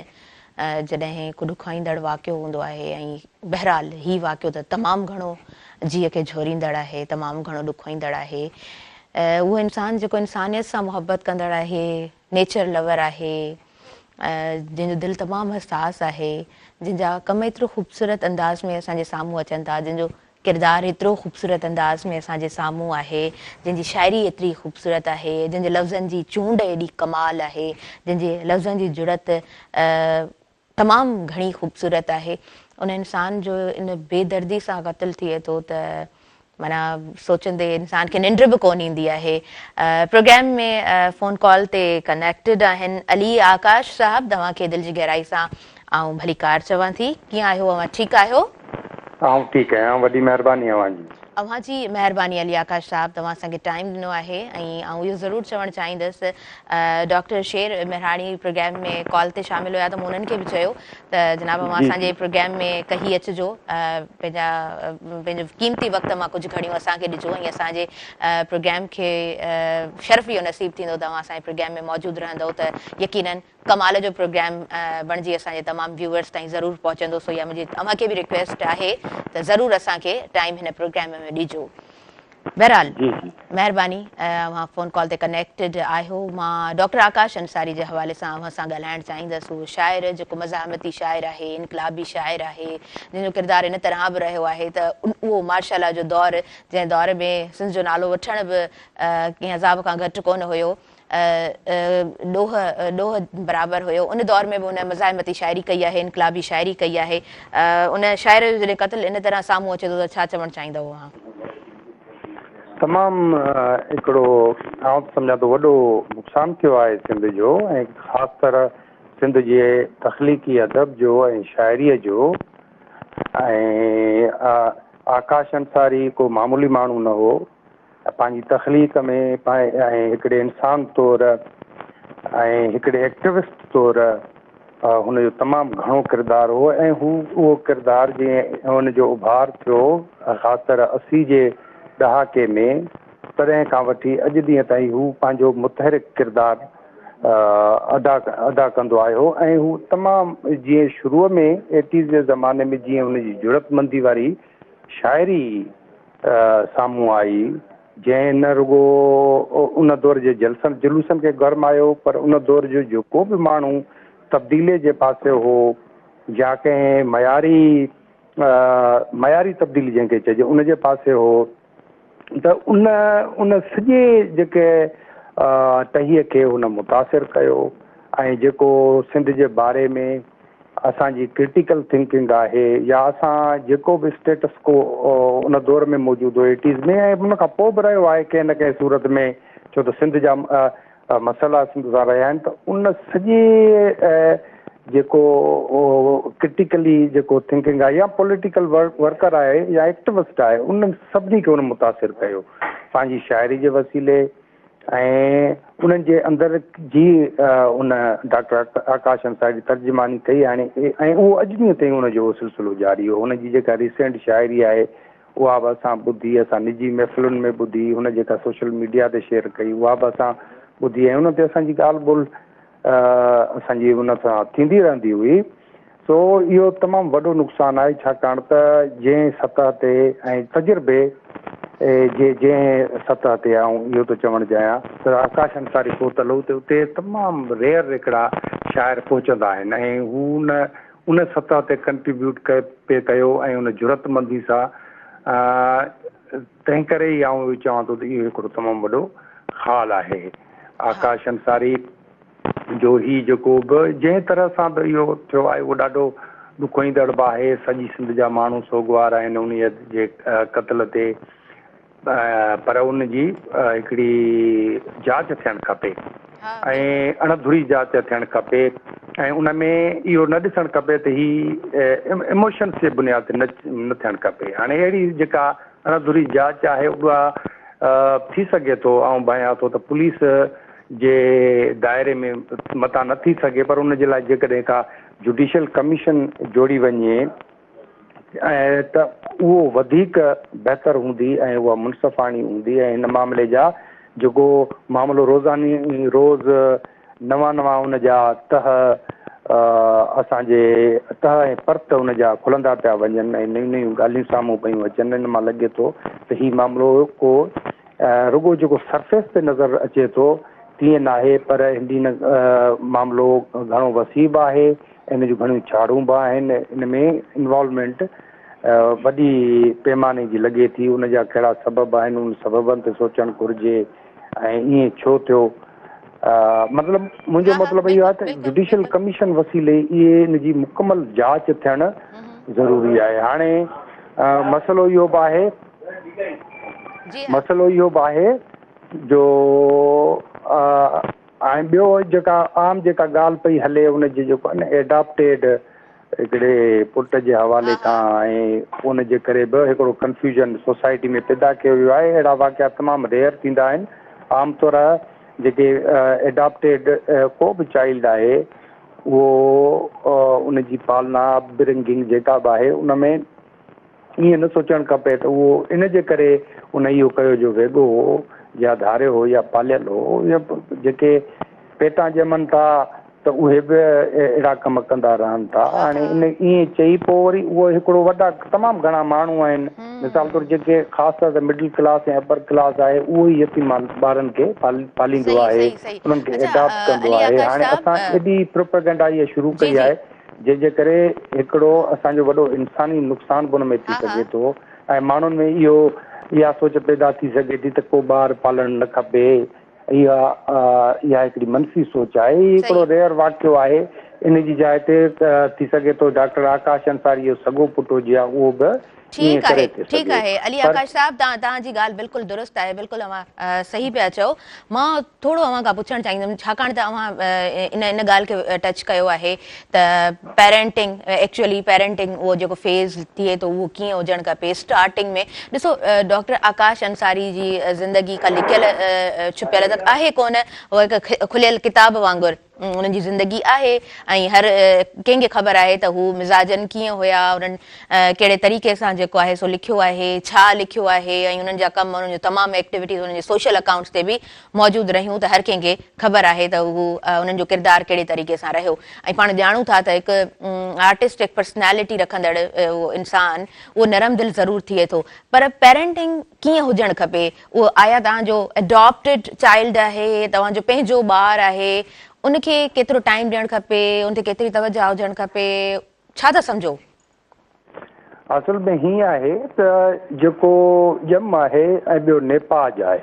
جڏهن ڪو ڏکائيندڙ واقعو هوندو آهي ۽ بهرحال هي واقعو ته تمام گهڻو جيء کي جهوريندڙ آهي تمام گهڻو ڏکوئيندڙ آهي اهو انسان جيڪو انسانيت سان محبت ڪندڙ آهي نيچر لور آهي جنهن جو دل تمام حساس آهي، جنهن جا ڪم ايترو خوبصورت انداز ۾ اسان جي سامهون اچن ٿا، جنهن جو ڪردار ايترو خوبصورت انداز ۾ اسان جي سامهون آهي، جنهن جي شاعري ايتري خوبصورت آهي، جنهن جي لفظن جي چونڊ ايڏي ڪمال آهي، جنهن جي لفظن جي جڙت تمام گهڻي خوبصورت آهي. ان انسان جو ان بي دردي سان قتل ٿئي ٿو ته معنيٰ سوچيندي انسان کي ننڊ به ڪونه ايندي آهي. پروگرام ۾ فون ڪال تي ڪنيڪٽيڊ آهن علي آڪاش صاحب توهان کي دل جي گهرائي سان آئون ڀليڪار چوان ٿي. ڪيئن آهيو اوهان ٺيڪ آهيو؟ آئون ٺيڪ آهيان وڏي مهرباني اوهان جي. اوهان جي مهرباني علي آڪاش صاحب توهان اسان کي ٽائيم ڏنو آهي ۽ آئون اهو ضرور چوڻ چاهيندس doctor Sher Mehrani programme ۾ call تي شامل هيا ته مون انهن کي به چيو ته جناب اوهان اسان جي پروگرام ۾ ڪهي اچجو پنهنجا پنهنجو قيمتي وقت مان ڪجهه گهڙيون اسان کي ڏجو ۽ اسان جي پروگرام کي شرف اهو نصيب ٿيندو ته اوهان اسان جي پروگرام ۾ موجود رهندؤ ته يقينن ڪمال جو پروگرام بڻجي اسان جي تمام ويوئرس تائين ضرور پهچندو سو اها منهنجي اوهان کي به ريڪويسٽ آهي ته ضرور اسان کي ٽائيم هن پروگرام ۾ ڏجو بهرحال مهرباني اوهان فون ڪال تي ڪنيڪٽيڊ آهيو مان ڊاڪٽر آڪاش انصاري جي حوالي سان اوهان سان ڳالهائڻ چاهيندس اهو شاعر جيڪو مزاحمتي شاعر آهي انقلابي شاعر آهي جنهن جو ڪردار ان طرح به رهيو آهي ته اهو مارشل لا جو دور جنهن دور ۾ سنڌ جو نالو وٺڻ به ڪنهن عذاب کان گهٽ ڪونه هيو ڏوهه ڏوهه برابر هيو. ان دور ۾ به هن مزاحمتي شاعري ڪئي آهي، انقلابي شاعري ڪئي آهي. ان شاعر جو جڏهن قتل ان طرح سامهون اچي ٿو ته ڇا چوڻ چاهيندؤ اوهان؟ تمام هڪڙو آئون ته سمجهان ٿو وڏو نقصان ٿيو آهي سنڌ جو ۽ خاص طرح سنڌ جي تخليقي ادب جو ۽ شاعريء جو ۽ آڪاش انصاري ڪو معمولي ماڻهو نه هو. پنهنجي تخليق ۾ ۽ هڪڙي انسان طور ۽ هڪڙي ايڪٽوسٽ طور هن جو تمام گهڻو ڪردار هو ۽ هو اهو ڪردار جيئن هن جو اڀار ٿيو خاص طرح 80 جي ڏهاڪي ۾ تڏهن کان وٺي اڄ ڏينهن تائين هو پنهنجو متحرڪ ڪردار ادا ادا ڪندو آيو ۽ هو تمام جيئن شروع ۾ ايٽيز جي زماني ۾ جيئن هن جي جرئتمندي واري شاعري سامهون آئي، جنهن نه رڳو ان دور جي جلسن جلوسن کي گرمايو پر ان دور جو جيڪو به ماڻهو تبديلي جي پاسي هو يا ڪنهن معياري معياري تبديلي جنهن کي چئجي ان جي پاسي هو ته ان ان سڄي جيڪي ٽهيء کي هن متاثر ڪيو ۽ جيڪو سنڌ جي باري ۾ اسان جي ڪرٽيڪل ٿنڪنگ آهي يا اسان جيڪو به اسٽيٽس ڪو ان دور ۾ موجود هو ايٽيز ۾ ۽ ان کان پوء به رهيو آهي ڪنهن نه ڪنهن صورت ۾ ڇو ته سنڌ جا مسئلا سنڌ سان رهيا آهن ته ان سڄي جيڪو ڪرٽيڪلي جيڪو ٿنڪنگ آهي يا پوليٽيڪل ورڪر آهي يا ايڪٽوسٽ آهي انهن سڀني کي ان متاثر ڪيو پنهنجي شاعري جي وسيلي ۽ انهن جي اندر جي ان ڊاڪٽر آڪاش انصاري جي ترجماني ڪئي هاڻي ۽ اهو اڄ ڏينهن تائين ان جو اهو سلسلو جاري هو. هن جي جيڪا ريسينٽ شاعري آهي اها به اسان ٻڌي، اسان نجي محفلن ۾ ٻڌي، هن جيڪا سوشل ميڊيا تي شيئر ڪئي اها به اسان ٻڌي ۽ ان تي اسان جي ڳالهه ٻولهه اسان جي ان سان ٿيندي رهندي هئي. سو اهو تمام وڏو نقصان آهي ڇاڪاڻ ته جنهن سطح تي ۽ تجربي جي جنهن سطح تي آئون اهو ٿو چوڻ چاهيان ته آڪاش انصاري پهتل هو ته اتي تمام ريئر هڪڙا شاعر پهچندا آهن ۽ هو ان ان سطح تي ڪنٽريبيوٽ پئي ڪيو ۽ ان جرئتمندي سان تنهن ڪري ئي آئون اهو چوان ٿو ته اهو هڪڙو تمام وڏو خال آهي آڪاش انصاري جو هي جيڪو به جنهن طرح سان به اهو ٿيو آهي اهو ڏاڍو ڏکوئيندڙ به آهي سڄي سنڌ جا ماڻهو سوڳوار آهن انهيء جي قتل تي پر ان جي هڪڙي جاچ ٿيڻ کپي ۽ اڻ ڌري جاچ ٿيڻ کپي ۽ ان ۾ اهو نه ڏسڻ کپي ته هي ايموشنس جي بنياد تي نه ٿيڻ کپي هاڻي اهڙي جيڪا اڻ ڌري جاچ آهي اها ٿي سگهي ٿو آئون ڀانيان ٿو ته پوليس جي دائري ۾ متان نه ٿي سگهي پر ان جي لاء جيڪڏهن ڪا جڊيشل ڪميشن جوڙي وڃي ته اهو وڌيڪ بهتر هوندي ۽ اها منصفاڻي هوندي ۽ هن معاملي جا جيڪو معاملو روزاني روز نوان نوان ان جا تهه اسان جي تهه ۽ پرت ان جا کلندا پيا وڃن ۽ نيون نيون ڳالهيون سامهون پيون اچن ان مان لڳي ٿو ته هي معاملو ڪو رڳو جيڪو سرفيس تي نظر اچي ٿو تيئن ناهي پر هن معاملو گهڻو وسيع به آهي ان جون گهڻيون ڇاڙون به آهن ان ۾ انوالومينٽ وڏي پيماني جي لڳي ٿي ان جا ڪهڙا سبب آهن ان سببن تي سوچڻ گهرجي ۽ ائين ڇو ٿيو مطلب منهنجو مطلب اهو آهي ته جڊيشل ڪميشن وسيلي اهي ان جي مڪمل جاچ ٿيڻ ضروري آهي هاڻي مسئلو اهو به آهي مسئلو اهو به آهي جو ۽ ٻيو جيڪا عام جيڪا ڳالهه پئي هلي ان جي جيڪو آهي نه ايڊاپٽيڊ هڪڙي پٽ جي حوالي کان ۽ ان جي ڪري به هڪڙو ڪنفيوزن سوسائٽي ۾ پيدا ڪيو ويو آهي. اهڙا واقعا تمام ريئر ٿيندا آهن. عام طور جيڪي ايڊاپٽيڊ ڪو به چائلڊ آهي اهو ان جي پالنا اپ برنگنگ جيڪا به آهي ان ۾ ائين نه سوچڻ کپي ته اهو ان جي ڪري ان اهو ڪيو جو ويڳو هو يا ڌاريو هو يا پاليل هو. جيڪي پيٽان ڄمن ٿا ته اهي به اهڙا ڪم ڪندا رهن ٿا. هاڻي ان ائين چئي پوء وري اهو هڪڙو وڏا تمام گهڻا ماڻهو آهن مثال طور جيڪي خاص طور تي مڊل ڪلاس ۽ اپر ڪلاس آهي اهو ئي يتيم ٻارن کي پاليندو آهي انهن کي ايڊاپٽ ڪندو آهي. هاڻي اسان ايڏي پروپيگنڊا اها شروع ڪئي آهي جنهن جي ڪري هڪڙو اسان جو وڏو انساني نقصان به ان ۾ ٿي سگهي ٿو ۽ ماڻهن ۾ اهو اها سوچ پيدا ٿي سگهي ٿي ته ڪو ٻار پالڻ نه کپي. اها اها هڪڙي منفي سوچ آهي. هي هڪڙو ريئر واقعو آهي. ان جي جاء تي ٿي سگهي ٿو ڊاڪٽر آڪاش انصاري جو سڳو پٽ هجي ها اهو به ائين ٺيڪ آهي ڪري ٿي ٺيڪ سگهي آهي علي پر آڪاش صاحب توهان توهان جي ڳالهه بلڪل درست آهي بلڪل اوهان صحيح پيا چئو مان ٿورو اوهان کان پڇڻ چاهيندم ڇاڪاڻ ته اوهان ان ان ڳالهه کي ٽچ ڪيو آهي ته پيرنٽنگ ايڪچوئلي پيرنٽنگ اهو جيڪو فيز ٿئي ٿو اهو ڪيئن هجڻ کپي اسٽارٽنگ ۾ ڏسو ڊاڪٽر آڪاش انصاري جي زندگي ڪا لڪيل ڇپيل ته آهي ڪونه هو هڪ کليل ڪتاب وانگر انهن جي زندگي آهي ۽ هر ڪنهن کي خبر آهي ته هو مزاجن ڪيئن هيا انهن ڪهڙي طريقي سان جيڪو آهي سو لکيو آهي ڇا لکيو آهي ۽ انهن جا ڪم انهن جون تمام ايڪٽيوٽيز انهن جي سوشل اڪائونٽس تي به موجود رهيون ته هر ڪنهن کي خبر آهي ته هو انهن جو ڪردار ڪهڙي طريقي سان رهيو ۽ پاڻ ڄاڻون ٿا ته هڪ آرٽسٽڪ پرسنالٽي رکندڙ اهو انسان اهو نرم دل ضرور ٿئي ٿو پر پيرنٽنگ ڪيئن هجڻ کپي اهو آيا توهان جو اڊاپٽيڊ چائلڊ آهي توهان جو پنهنجو ٻار آهي ان کي ڪيترو ٽائيم ڏيڻ کپي ان تي ڪيتري توجه هجڻ کپي ڇا ٿا سمجهو؟ اصل ۾ هيئن آهي ته جيڪو ڄم آهي ۽ ٻيو نيپاج آهي.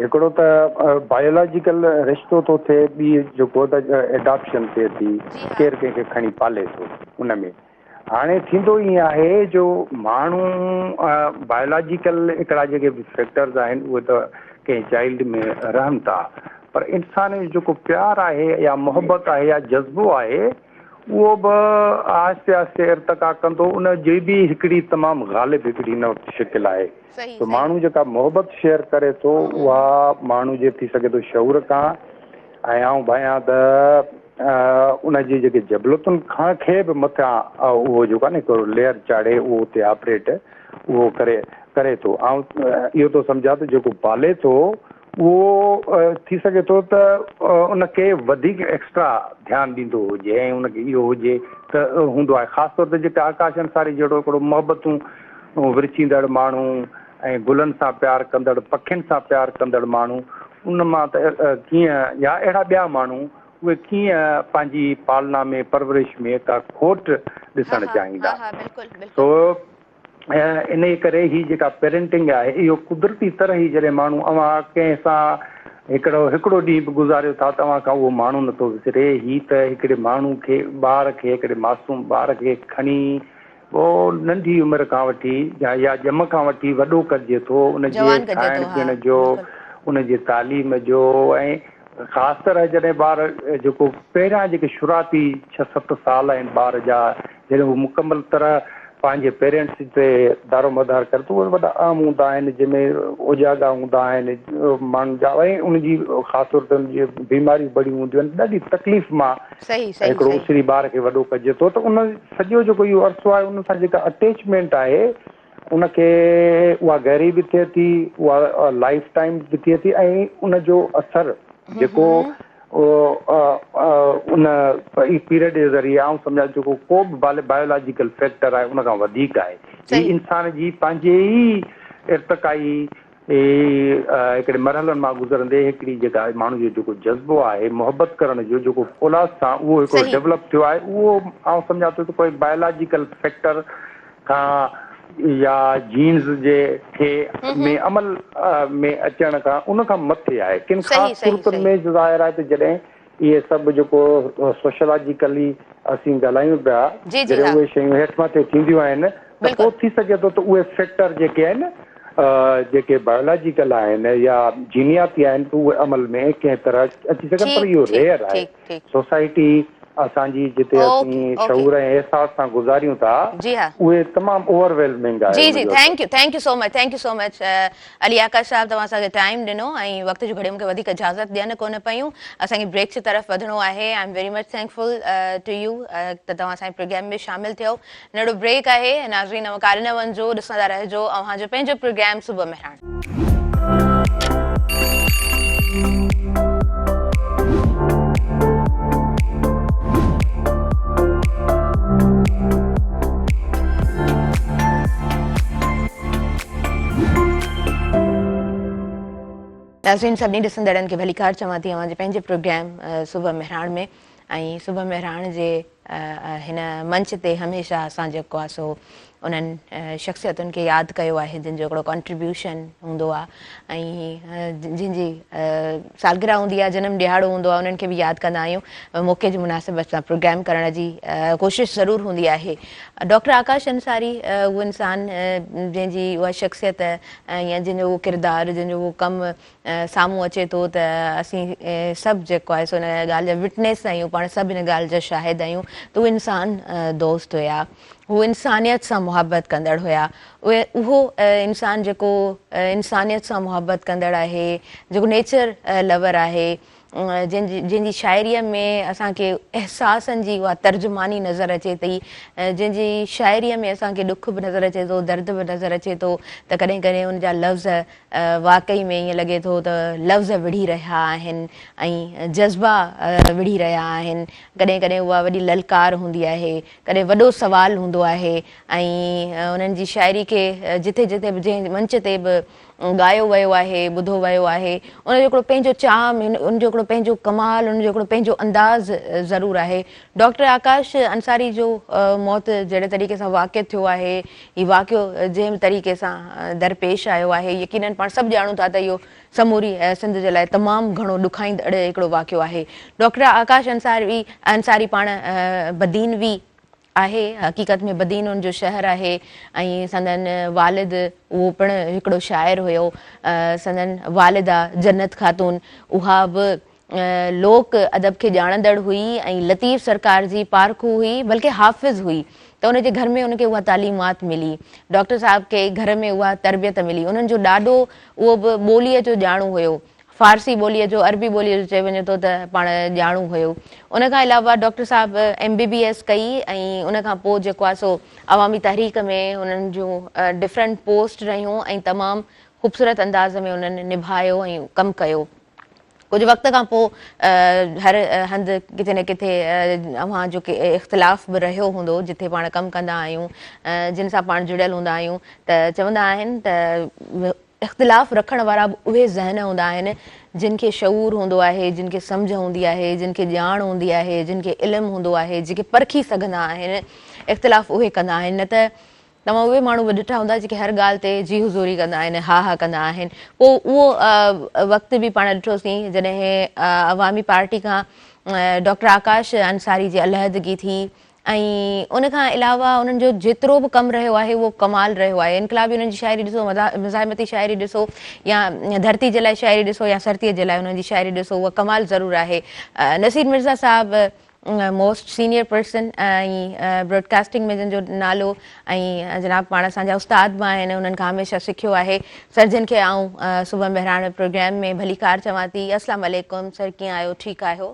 هڪڙو ته بايولاجيڪل رشتو ٿو ٿئي ٻي جيڪو ته ايڊاپشن ٿئي ٿي ڪير ڪنهن کي کڻي پالي ٿو ان ۾ هاڻي ٿيندو ائين آهي جو ماڻهو بايولاجيڪل هڪڙا جيڪي به فيڪٽرز آهن اهي ته ڪنهن چائلڊ ۾ رهن ٿا پر انسان جو جيڪو پيار آهي يا محبت آهي يا جذبو آهي اهو به آهستي آهستي ارتقا ڪندو ان جي به هڪڙي تمام غالب هڪڙي هن وقت شڪل آهي ته ماڻهو جيڪا محبت شيئر ڪري ٿو اها ماڻهو جي ٿي سگهي ٿو شعور کان ۽ آئون ڀانيان ته ان جي جيڪي جبلتن کان کي به مٿان اهو جيڪو آهي نه هڪڙو ليئر چاڙهي اهو اتي آپريٽ اهو ڪري ڪري ٿو آئون اهو ٿو سمجهان ته جيڪو پالي ٿو اهو ٿي سگهي ٿو ته ان کي وڌيڪ ايڪسٽرا ڌيان ڏيندو هجي ۽ ان کي اهو هجي ته هوندو آهي خاص طور تي جيڪي آڪاش انصاري جهڙو هڪڙو محبتون ورڇيندڙ ماڻهو ۽ گلن سان پيار ڪندڙ پکين سان پيار ڪندڙ ماڻهو ان مان ته ڪيئن يا اهڙا ٻيا ماڻهو اهي ڪيئن پنهنجي پالنا ۾ پرورش ۾ ڪا کوٽ ڏسڻ چاهيندا سو انهيء ڪري هي جيڪا پيرنٽنگ آهي اهو قدرتي طرح ئي جڏهن ماڻهو اوهان ڪنهن سان هڪڙو هڪڙو ڏينهن به گذاريو ٿا ته اوهان کان اهو ماڻهو نٿو وسري هي ته هڪڙي ماڻهو کي ٻار کي هڪڙي معصوم ٻار کي کڻي پوء ننڍي عمر کان وٺي يا ڄم کان وٺي وڏو ڪجي ٿو ان جي کائڻ پيئڻ جو ان جي تعليم جو ۽ خاص طرح جڏهن ٻار جيڪو پهريان جيڪي شروعاتي ڇهه ست سال آهن ٻار جا جڏهن هو مڪمل طرح پنهنجي پيرنٽس تي دارومدار ڪري ٿو اهي وڏا اهم هوندا آهن جنهن ۾ اوجاڳا هوندا آهن ماڻهن جا ۽ ان جي خاص طور تي ان جي بيماريون بڙيون هونديون آهن ڏاڍي تڪليف مان هڪڙو اسري ٻار کي وڏو ڪجي ٿو ته ان سڄو جيڪو اهو عرصو آهي ان سان جيڪا اٽيچمينٽ آهي ان کي اها گهري به ٿئي ٿي اها لائف ٽائيم به ٿئي ٿي ۽ ان جو اثر جيڪو ان پيريڊ جي ذريعي آئون سمجهان ٿو جيڪو ڪو به بايولاجيڪل فيڪٽر آهي ان کان وڌيڪ آهي هي انسان جي پنهنجي ئي ارتقائي هڪڙي مرحلن مان گذرندي هڪڙي جيڪا ماڻهو جو جيڪو جذبو آهي محبت ڪرڻ جو جيڪو اولاد سان اهو هڪڙو ڊولپ ٿيو آهي اهو آئون سمجهان ٿو ته ڪوئي بايولاجيڪل فيڪٽر کان يا جينز جي کي ۾ عمل ۾ اچڻ کان ان کان مٿي آهي. ڪن خاص صورتن ۾ ظاهر آهي ته جڏهن اهي سڀ جيڪو سوشلاجيڪلي اسين ڳالهايون پيا جڏهن اهي شيون هيٺ مٿي ٿينديون آهن ته پوء ٿي سگهي ٿو ته اهي فيڪٽر جيڪي آهن جيڪي بايولاجيڪل آهن يا جينياتي آهن ته اهي عمل ۾ ڪنهن طرح اچي سگهن پر اهو ريئر آهي سوسائٽي. اسان جي جتي اسين شعور ۽ احساس سان گذاريون ٿا اهي تمام اوور ويلمنگ آهي. جي جي thank you thank you so much thank you so much Ali Akash صاحب توهان اسان کي ٽائيم ڏنو ۽ وقت جون گهڙيون مون کي وڌيڪ اجازت ڏين ڪونه پيون اسان کي بريڪ جي طرف وڌڻو آهي I am very much thankful to you ته توهان اسان جي پروگرام ۾ شامل ٿيو ننڍڙو بريڪ آهي ناظرين اوهان ڪاڏي نه وڃجو ڏسندا رهجو اوهان جو پنهنجو پروگرام صبح مهراڻ. ناظرين سڀني ڏسندڙن کي ڀليڪار چوان ٿي اوهان جي پنهنجي پروگرام صبح مهراڻ ۾ ۽ صبح مهراڻ جي هن منچ تي هميشه اسان جيڪو آهي سو انهن شخصيتن کي ياد ڪيو آهي جن جو هڪڙو ڪنٽريبيوشن هوندو آهي ۽ جن جي سالگرهه هوندي آهي جنم ڏهاڙو هوندو آهي انهن کي به ياد ڪندا آهيون موقعي جي مناسبت سان پروگرام ڪرڻ جي ڪوشش ضرور هوندي آهي ڊاڪٽر آڪاش انصاري اهو انسان جنهن جي اها شخصيت يا جنهن جو اهو ڪردار جنهن جو اهو ڪم سامهون اچي ٿو ته اسين سڀ جيڪو آهي سو ان ڳالهه جا وٽنيس آهيون پاڻ سڀ ان ڳالهه جا شاهد آهيون ته هو انسان دوست هيا هو انسانيت سان محبت ڪندڙ هيا اهي اهو انسان جيڪو انسانيت سان محبت ڪندڙ آهي جيڪو نيچر لور آهي جنهن جي جنهن جي شاعريء ۾ اسان کي احساسن جي اها ترجماني نظر اچي ٿي جنهن جي شاعريء ۾ اسان کي ڏک به نظر اچي ٿو درد به نظر اچي ٿو ته ڪڏهن ڪڏهن ان جا لفظ واقعي ۾ ائين لڳي ٿو ته لفظ وڙهي رهيا آهن ۽ جذبا وڙهي رهيا آهن. ڪڏهن ڪڏهن اها وڏي للڪار هوندي آهي، ڪڏهن وڏو سوال هوندو آهي ۽ انهن جي شاعري کي جٿي جٿي به جنهن منچ تي به ڳايو ويو آهي، ٻڌو ويو آهي، ان جو هڪڙو پنهنجو چارم، ان جو هڪڙو پنهنجو ڪمال، ان جو هڪڙو پنهنجو انداز ضرور آهي. ڊاڪٽر آڪاش انصاري جو موت جهڙي طريقي سان واقع ٿيو آهي، هي واقعو جنهن به طريقي سان درپيش آيو آهي يقينن پاڻ سڀ ڄاڻون ٿا ته اهو سموري سنڌ جي لاء تمام گهڻو ڏکائيندڙ هڪڙو واقعو آهي. ڊاڪٽر آڪاش انصاري انصاري پاڻ بدينوي آهي حقيقت ۾ بدين ان جو شهر آهي ۽ سندن والد اهو پڻ هڪڙو شاعر هيو سندن والده جنت خاتون اها به لوڪ ادب کي ڄاڻندڙ هئي ۽ لطيف سرڪار جي پارکو هئي بلڪه حافظ هئي ته ان جي گهر ۾ ان کي اها تعليمات ملي. ڊاڪٽر صاحب کي گهر ۾ اها تربيت ملي. انهن جو ڏاڏو اهو به ٻوليء جو ڄاڻو هيو. فارسي ٻوليء جو عربي ٻوليء جو چيو وڃي ٿو ته پاڻ ڄاڻو هيو. ان کان علاوه ڊاڪٽر صاحب ايم بي بي ايس ڪئي ۽ ان کان پوء جيڪو آهي سو عوامي تحريڪ ۾ انهن جون ڊفرنٽ پوسٽ رهيون ۽ تمام خوبصورت انداز ۾ انهن نڀايو ۽ ڪم ڪيو. ڪجهه وقت کان پوء هر هنڌ ڪٿي نه ڪٿي اوهان جو ڪي اختلاف به رهيو هوندو جٿي پاڻ ڪم ڪندا آهيون جن سان پاڻ جڙيل هوندا آهيون ته چوندا آهن ته اختلاف رکڻ وارا به اهي ذهن هوندا آهن جن کي شعور هوندو آهي جن کي سمجهه هوندي آهي جن کي ڄاڻ هوندي آهي جن کي علم هوندو آهي جيڪي پرکي سگهندا آهن اختلاف اهي ڪندا آهن نه ته توهان اهي ماڻهو به ڏٺا هوندا جيڪي هر ڳالهه تي جي حضوري ڪندا آهن ها ها ڪندا آهن پوء اهو وقت به پاڻ ڏٺوسين جڏهن عوامي پارٽي کان ڊاڪٽر آڪاش انصاري جي علحدگي ٿي ۽ ان کان علاوه انهن جو جيترو به ڪم رهيو آهي اهو ڪمال رهيو آهي انقلابي انهن جي شاعري ڏسو مزاحمتي شاعري ڏسو يا ڌرتي جي لاء شاعري ڏسو يا سرتي جي لاء انهن جي شاعري ڏسو اها ڪمال ضرور آهي نصير مرزا صاحب موسٽ سينيئر پرسن ۽ براڊڪاسٽنگ ۾ جن جو نالو ۽ جناب پاڻ اسان جا استاد به آهن انهن کان هميشه سکيو آهي سر جن کي آئون صبح مهراڻ پروگرام ۾ ڀليڪار چوان ٿي اسلام عليڪم سر ڪيئن آهيو ٺيڪ آهيو.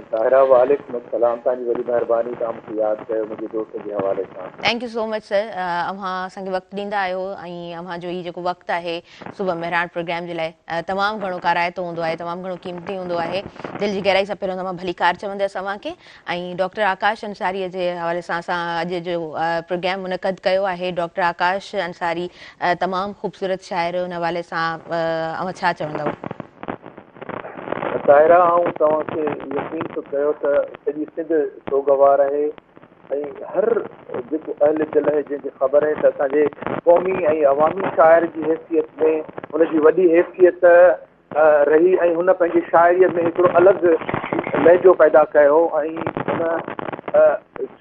طاهره وعليڪم السلام توهان جي وڏي مهرباني توهان مون کي ياد ڪيو منهنجي دوست جي حوالي سان. Thank you so much sir اوهان اسان کي وقت ڏيندا آهيو ۽ اوهان جو هي جيڪو وقت آهي صبح مهراڻ پروگرام جي لاء تمام گهڻو ڪارائتو هوندو آهي تمام گهڻو قيمتي هوندو آهي دل جي گهرائي سان پهريون ته مان ڀليڪار چوندس اوهان کي ۽ ڊاڪٽر آڪاش انصاري جي حوالي سان اسان اڄ جو پروگرام منعقد ڪيو آهي ڊاڪٽر آڪاش انصاري تمام خوبصورت شاعر ان حوالي سان اوهان ڇا چوندؤ؟ طاهره آئون توهان کي يقين ٿو ڪيو ته سڄي سنڌ سوڳوار آهي ۽ هر جيڪو اهل دل آهي جنهن کي خبر آهي ته اسان جي قومي ۽ عوامي شاعر جي حيثيت ۾ هن جي وڏي حيثيت رهي ۽ هن پنهنجي شاعريء ۾ هڪڙو الڳ لهجو پيدا ڪيو ۽ هن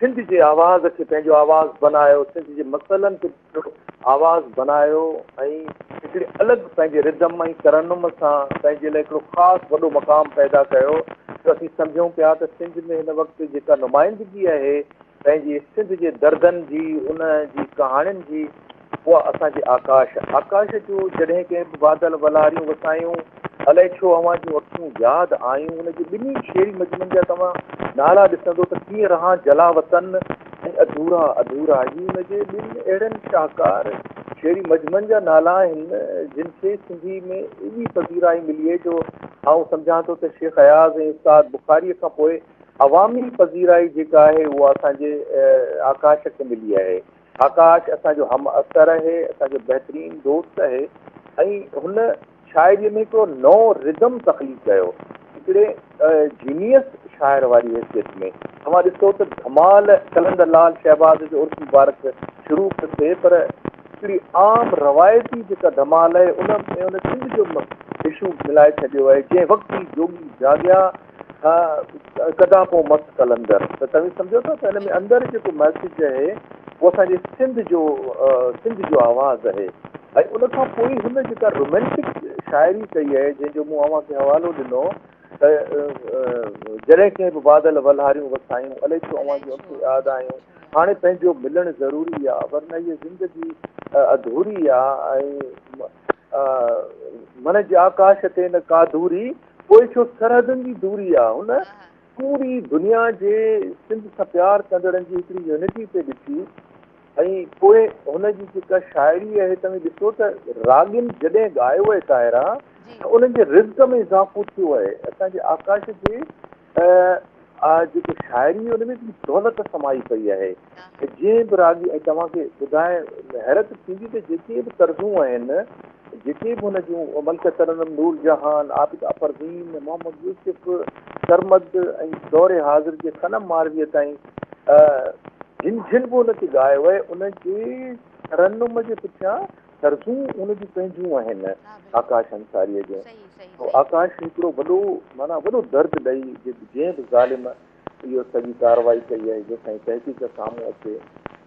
سنڌ جي آواز کي پنهنجو آواز بنايو سنڌ جي مسئلن کي پنهنجو آواز بنايو ۽ هڪڙي الڳ پنهنجي ردم ۽ ترنم سان پنهنجي لاء هڪڙو خاص وڏو مقام پيدا ڪيو. جو اسين سمجهون پيا ته سنڌ ۾ هن وقت جيڪا نمائندگي آهي پنهنجي سنڌ جي دردن جي، ان جي ڪهاڻين جي، اها اسان جي آڪاش، آڪاش جو جڏهن ڪنهن به بادل ولهاريون وسايون، الائي ڇو اوهان جون اکيون ياد آيون، ان جي ٻنهي شعري مجموعن جا توهان نالا ڏسندو ته ڪيئن رهان جلاوطن ۽ اڌورا اڌورا هي ان جي ٻن اهڙن شاهڪار شعري مجموعن جا نالا آهن جن کي سنڌي ۾ ايڏي پذيرائي ملي جو آئون سمجهان ٿو ته شيخ اياز ۽ استاد بخاريء کان پوء عوامي پذيرائي جيڪا آهي اها اسان جي آڪاش کي ملي آهي. آڪاش اسان جو هم عصر آهي، اسان جو بهترين دوست آهي ۽ هن شاعريء ۾ هڪڙو نئون ردم تخليق ڪيو، هڪڙي جينيئس شاعر واري حيثيت ۾. توهان ڏسو ته ڌمال قلندر لعل شهباز جو عرس مبارڪ شروع پيو ٿئي پر هڪڙي عام روايتي جيڪا ڌمال آهي ان ۾ هن سنڌ جو اشو ملائي ڇڏيو آهي، جنهن وقت هي جوڳي جاڳيا ڪدا پو مست قلندر ته توهين سمجهو ٿا ته ان ۾ اندر جيڪو ميسيج آهي اهو اسان جي سنڌ جو سنڌ جو آواز آهي ۽ ان کان پوء هن جيڪا رومينٽڪ شاعري ڪئي آهي جنهن جو مون اوهان کي حوالو ڏنو ته جڏهن ڪنهن به بادل ولهاريون وسايون الائي ڇو اوهان جون اکيون ياد آيون هاڻي پنهنجو ملڻ ضروري آ ورنه هيء زندگي اڌوري آ ۽ من جي آڪاش تي نه ڪا دوري پوء ڇو سرحدن جي دوري آ. هن پوري دنيا جي سنڌ سان پيار ڪندڙن جي هڪڙي يونٽي پئي ڏٺي ۽ پوء هن جي جيڪا شاعري آهي توهين ڏسو ته راڳين جڏهن ڳايو آهي طاهره ته انهن جي رزق ۾ اضافو ٿيو آهي. اسان جي آڪاش جي جيڪو شاعري ان ۾ هڪڙي دولت سمائي پئي آهي ۽ جنهن به راڳي ۽ توهان کي ٻڌائي حيرت ٿيندي ته جيڪي به طرزون آهن جيڪي به هن جون ملڪه ترنم نور جهان، عابده پروين، محمد يوسف سرمد ۽ دور حاضر جي صنم مارويء تائين جن جن به ان کي ڳايو آهي ان جي ترنم جي پٺيان طرزون ان جون پنهنجون آهن آڪاش انصاريء جون. سو آڪاش هڪڙو وڏو معنيٰ وڏو درد ڏئي جنهن به ظالم اهو سڄي ڪارروائي ڪئي آهي جيستائين تحقيق سامهون اچي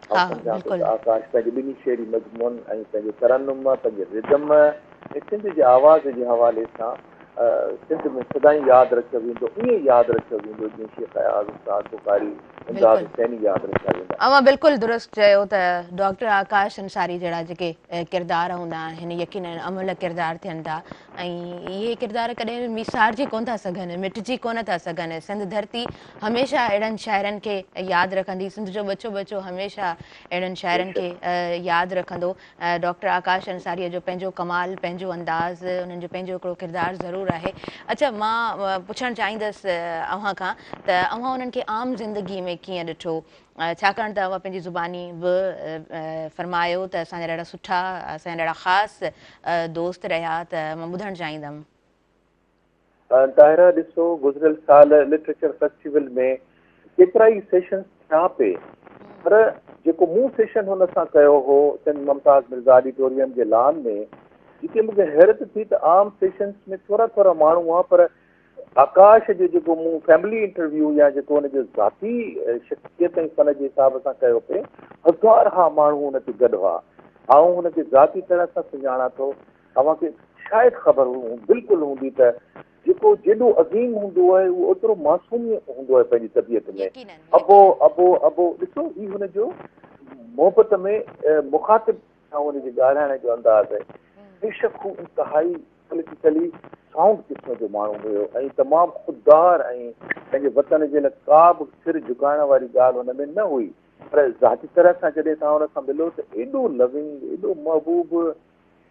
آئون سمجهان ٿو ته آڪاش پنهنجي ٻنهي شعري مجموعن ۽ پنهنجي ترنم پنهنجي ردم ۽ سنڌ جي آواز جي حوالي سان سنڌ ۾ سدائين ياد رکيو ويندو ائين ئي ياد رکيو ويندو جيئن شيخ اياز، استاد بخاري، امداد حسيني ياد رکيا ويندا. اوهان بلڪل درست چيو ته ڊاڪٽر آڪاش انصاري جهڙا جيڪي ڪردار هوندا آهن يقينن املهه ڪردار ٿين ٿا ۽ اهي ڪردار ڪڏهن به ميسارجي ڪونه ٿا سگهن مٽجي ڪونه ٿا سگهن سنڌ ڌرتي هميشه اهڙن شاعرن کي ياد رکندي سنڌ جو ٻچو ٻچو هميشه اهڙن شاعرن کي ياد رکندو ڊاڪٽر آڪاش انصاريء جو پنهنجو ڪمال، پنهنجو انداز، انهن جو پنهنجو هڪڙو ڪردار ضرور آهي. اڇا مان پڇڻ چاهيندس اوهان کان ته اوهان انهن کي عام زندگيء ۾ ڪيئن ڏٺو؟ ڇاڪاڻ ته اوهان پنهنجي زباني به فرمايو ته اسان جا ڏاڍا سٺا، اسان جا ڏاڍا خاص دوست رهيا ته مان ٻڌڻ چاهيندم. طاهره ڏسو گذريل سال لٽريچر فيسٽيول ۾ ڪيترائي سيشنز ٿيا پي پر جيڪو مون سيشن هن سان ڪيو هو سنڌ ممتاز مرزا آڊيٽوريم جي لان ۾ جتي مون کي حيرت ٿي ته عام سيشنز ۾ ٿورا ٿورا ماڻهو هئا پر آڪاش جو جيڪو مون فيملي انٽرويو يا جيڪو هن جو ذاتي شخصيت ۽ فن جي حساب سان ڪيو پي هزارها ماڻهو ان تي گڏ هئا آئون هن کي ذاتي طرح سان سڃاڻان ٿو اوهان کي شايد خبر بلڪل هوندي ته جيڪو جيڏو عظيم هوندو آهي اهو اوترو معصوم هوندو آهي پنهنجي طبيعت ۾ ابو ابو ابو ڏسو هي هن جو محبت ۾ مخاطب سان هن جي ڳالهائڻ جو انداز آهي بيشڪ هو انتهائي پوليٽيڪلي سائونڊ قسم جو ماڻهو هيو ۽ تمام خوددار ۽ پنهنجي وطن جي لاء ڪا به سر جهڪائڻ واري ڳالهه هن ۾ نه هئي پر ذاتي طرح سان جڏهن توهان هن سان ملو ته ايڏو لونگ ايڏو محبوب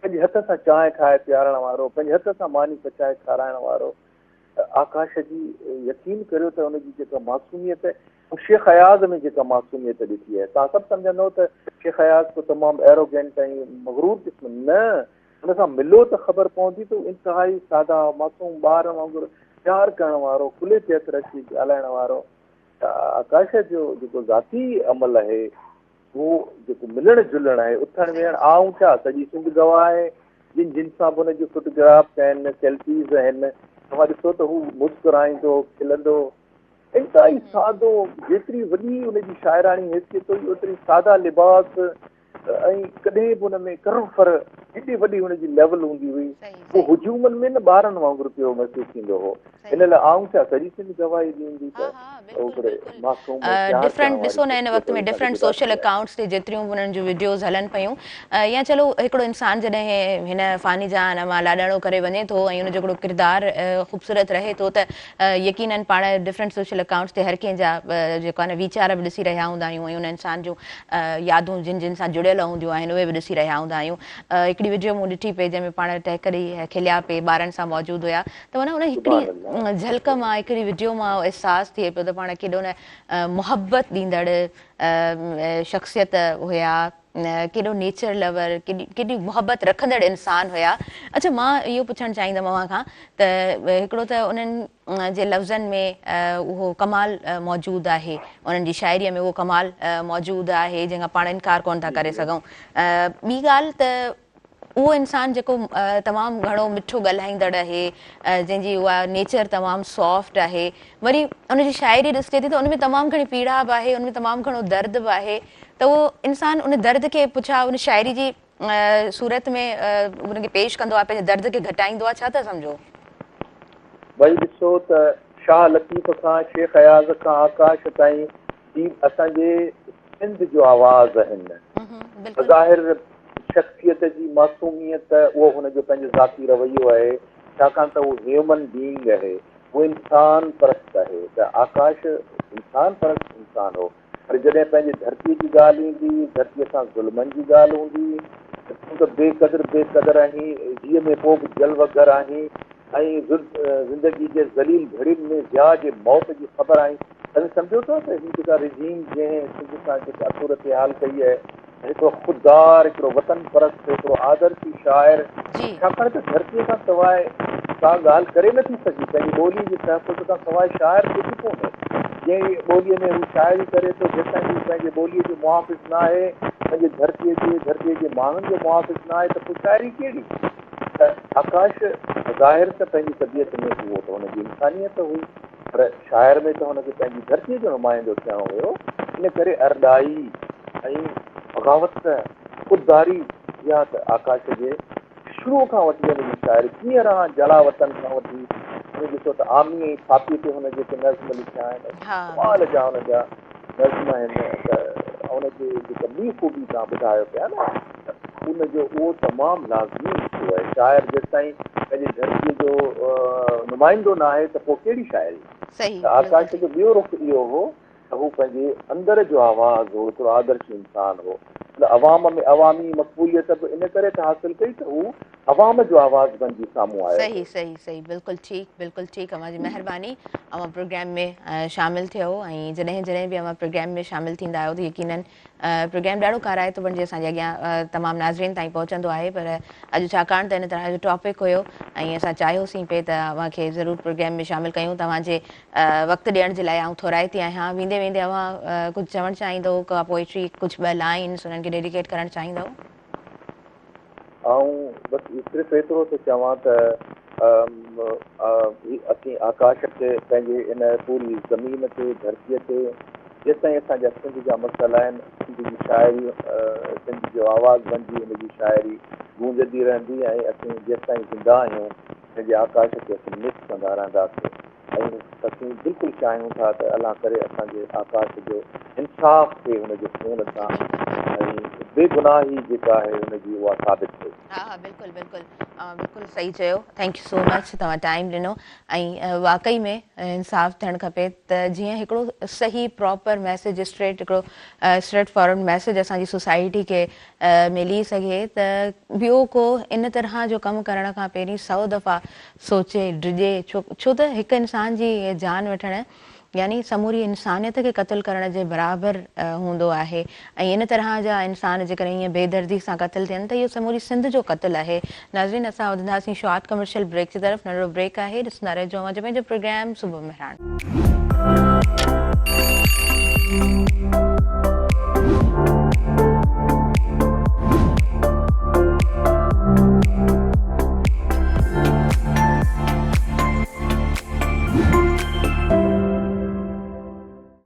پنهنجي هٿ سان چانهه ٺاهي پيارڻ وارو، پنهنجي هٿ سان ماني پچائي کارائڻ وارو آڪاش جي يقين ڪريو ته ان جي جيڪا معصوميت مون شيخ اياز ۾ جيڪا معصوميت ڏٺي آهي توهان سڀ سمجهندؤ ته شيخ اياز ڪو تمام ايروگينٽ ۽ مغرور قسم نه ان سان ملو ته خبر پوندي ته هو انتهائي سادا معصوم ٻار وانگر پيار ڪرڻ وارو ڪلهي تي هٿ رکي ڳالهائڻ وارو آڪاش جو جيڪو ذاتي عمل آهي هو جيڪو ملڻ جلڻ آهي، اٿڻ ويهڻ، آئون ڇا سڄي سنڌ گواهه آهي، جن جن سان به هن جون فوٽوگرافس آهن، سيلفيز آهن، توهان ڏسو ته هو مسڪرائيندو، کلندو، انتهائي سادو، جيتري وڏي هن جي شاعراڻي حيثيت هئي، اوتري سادا لباس ۽ ڪڏهن به هن ۾ ڪر فر هيڏي وڏي هن جي ليول هوندي هئي، هو هجومن ۾ نه ٻارن وانگر پيو محسوس ٿيندو هو. ان لاء آئون ڇا سڄي سنڌ گواهي ڏيندي ته هو هڪڙي معصوم ۽ پيار ڪرڻ ڊفرنٽ واري ڏسو نه هن وقت شخصيت ۾ هئي، اسان کي ڊفرنٽ جدا سوشل ٿي آهي. اڪائونٽس تي جيتريون به انهن جون وڊيوز هلن پيون يا چلو هڪڙو انسان جڏهن هن فاني جهان مان لاڏاڻو ڪري وڃي ٿو ۽ ان جو هڪڙو ڪردار خوبصورت رهي ٿو ته يقينن پاڻ ڊفرنٽ سوشل اڪائونٽس تي هر ڪنهن جا جيڪو آهي نه ويچار به ڏسي رهيا هوندا آهيون ۽ ان انسان جون يادون جن جن سان جڙيل هونديون آهن اهي به ڏسي رهيا هوندا آهيون. هڪڙي وڊيو مون ڏٺي پئي جنهن ۾ پاڻ ٽهڪ ڏئي کليا پئي ٻارن سان موجود هيا ته معنيٰ ان هڪڙي جهلڪ مان هڪڙي وڊيو مان احساس ٿئي پيو ته پاڻ ڪيڏو نه محبت ڏيندڙ شخصيت هيا. ڪيڏو نيچر لور، ڪيڏي محبت رکندڙ انسان هيا. اڇا مان اهو پڇڻ چاهيندم اوهان کان ته هڪڙو ته انهن جي لفظن ۾ اهو ڪمال موجود آهي، انهن جي شاعريء ۾ اهو ڪمال موجود آهي جنهن کان پاڻ انڪار ڪونه ٿا ڪري سگهون. ٻي ڳالهه ته اهو انسان جيڪو تمام گهڻو مٺو ڳالهائيندڙ آهي، جنهن جي اها نيچر تمام سافٽ آهي، وري ان جي شاعري ڏسجي ٿي ته ان ۾ تمام گهڻي پيڙا به آهي، ان ۾ تمام گهڻو درد به آهي ته اهو انسان ان درد کي پڇا ان شاعري جي صورت ۾ ان کي پيش ڪندو آهي، پنهنجي درد کي گهٽائيندو آهي، ڇا ٿا سمجهو؟ ڀئي ڏسو ته شاهه لطيف کان شيخ اياز کان آڪاش تائين هي اسان جي سنڌ جو آواز آهن. بظاهر شخصيت جي معصوميت اهو هن جو پنهنجو ذاتي رويو آهي، ڇاڪاڻ ته هو هيومن بينگ آهي، هو انسان پرست آهي ته آڪاش انسان پرست انسان هو پر جڏهن پنهنجي ڌرتي جي ڳالهه ايندي، ڌرتي سان ظلمن جي ڳالهه هوندي ته تون ته بي قدر بي قدر آهين، جيء ۾ پوء به جلوه گر آهين ۽ زندگي جي ذليل گهڙين ۾ ضياء جي موت جي خبر آهين. توهين سمجهو ٿا ته هي جيڪا رجيم جنهن سنڌ سان جيڪا صورتحال ڪئي آهي، هڪڙو خوددار، هڪڙو وطن پرست، هڪڙو آدرشي شاعر، ڇاڪاڻ ته ڌرتيء کان سواء ڪا ڳالهه ڪري نٿي سگهي، پنهنجي ٻوليء جي تحفظ کان سواء شاعر ڪجهه ڪونهي. جنهن ٻوليء ۾ هو شاعري ڪري ٿو، جيستائين هو پنهنجي ٻوليء جو محافظ نه آهي، پنهنجي ڌرتيء جي، ڌرتيء جي ماڻهن جو محافظ نه آهي ته پوء شاعري ڪهڙي؟ ته آڪاش ظاهر ته پنهنجي طبيعت ۾ اهو ته هن جي انسانيت هئي پر شاعر ۾ ته هن کي پنهنجي ڌرتيء جو نمائندو ٿيڻو هيو ان ڪري ارڏائي ۽ بغاوت خودداري اها ته آڪاش جي شروع کان وٺي هن جي شاعري ڪيئن رهان جلا وطن کان وٺي اوهين ڏسو ته آمي ۽ ٿاپي تي هن جيڪي نظم لکيا آهن ڪمال جا هن جا نظم آهن ته ان جي جيڪا ٻي خوبي توهان ٻڌايو پيا نه ته ان جو اهو تمام لازمي حصو آهي. شاعر جيستائين پنهنجي ڌرتيء جو نمائندو نه آهي ته پوء ڪهڙي شاعري؟ ته آڪاش جو ٻيو رخ اهو هو ته هو پنهنجي اندر جو آواز هو، هڪڙو آدرشي انسان هو. هن عوام ۾ عوامي مقبوليت به ان ڪري ته حاصل ڪئي ته هو عوام جو آواز بنجي سامهون آيو هو. صحيح صحيح صحيح بلڪل ٺيڪ بلڪل ٺيڪ اوهان جي مهرباني اوهان پروگرام ۾ شامل ٿيو ۽ جڏهن جڏهن به اوهان پروگرام ۾ شامل ٿيندا آهيو ته يقينن پروگرام ڏاڍو ڪارائتو بڻجي اسان جي اڳيان تمام ناظرين تائين پهچندو آهي پر اڄ ڇاڪاڻ ته ان طرح جو ٽاپڪ هيو ۽ اسان چاهيوسين پئي ته اوهان کي ضرور پروگرام ۾ شامل ڪيون توهان جي وقت ڏيڻ جي لاء آئون ٿورائتي آهيان ويندي ويندي اوهان ڪجهه چوڻ چاهيندو ڪا پوئٽري ڪجهه ٻه لائنس انهن کي ڊيڊيڪيٽ ڪرڻ چاهيندو. آئون بس صرف ايترو ٿو چوان ته اسين آڪاش کي پنهنجي ان پوري زمين تي ڌرتيء تي جيستائين اسان جا سنڌ جا مسئلا آهن سنڌ جي شاعري سنڌ جو آواز بنجي ان جي شاعري گونجندي رهندي ۽ اسين جيستائين زنده آهيون پنهنجي آڪاش کي اسين مس ڪندا رهنداسين ۽ اسين بلڪل چاهيون ٿا ته الله ڪري اسان جي آڪاش جو انصاف ٿئي هن جي خون سان ۽ بي گناهي جيڪا آهي هن جي اها ثابت ٿئي. ها ها بلڪل بلڪل اوهان بلڪل صحيح چيو thank you سو مچ توهان ٽائيم ڏنو ۽ واقعي ۾ انصاف ٿيڻ کپي ته جيئن هڪڙو صحيح پراپر ميسيج اسٽريٽ هڪڙو اسٽريٽ فارورڊ ميسيج اسان جي سوسائٽي کي ملي سگهي ته ٻيو ڪو ان طرح جو ڪم ڪرڻ کان پهرين سئو دفعا سوچي ڊڄي ڇو ڇو ته هڪ انسان جي جان وٺڻ يعني سموري انسانيت کي قتل ڪرڻ جي برابر هوندو آهي ۽ ان طرح جا انسان جيڪڏهن ائين بي دردي سان قتل ٿين ته اهو سموري سنڌ جو قتل آهي. ناظرين اسان وڌنداسين شارٽ ڪمرشل بريڪ جي طرف ننڍڙو بريڪ آهي ڏسندا رهجو اوهان جو پنهنجو پروگرام صبح مهراڻ.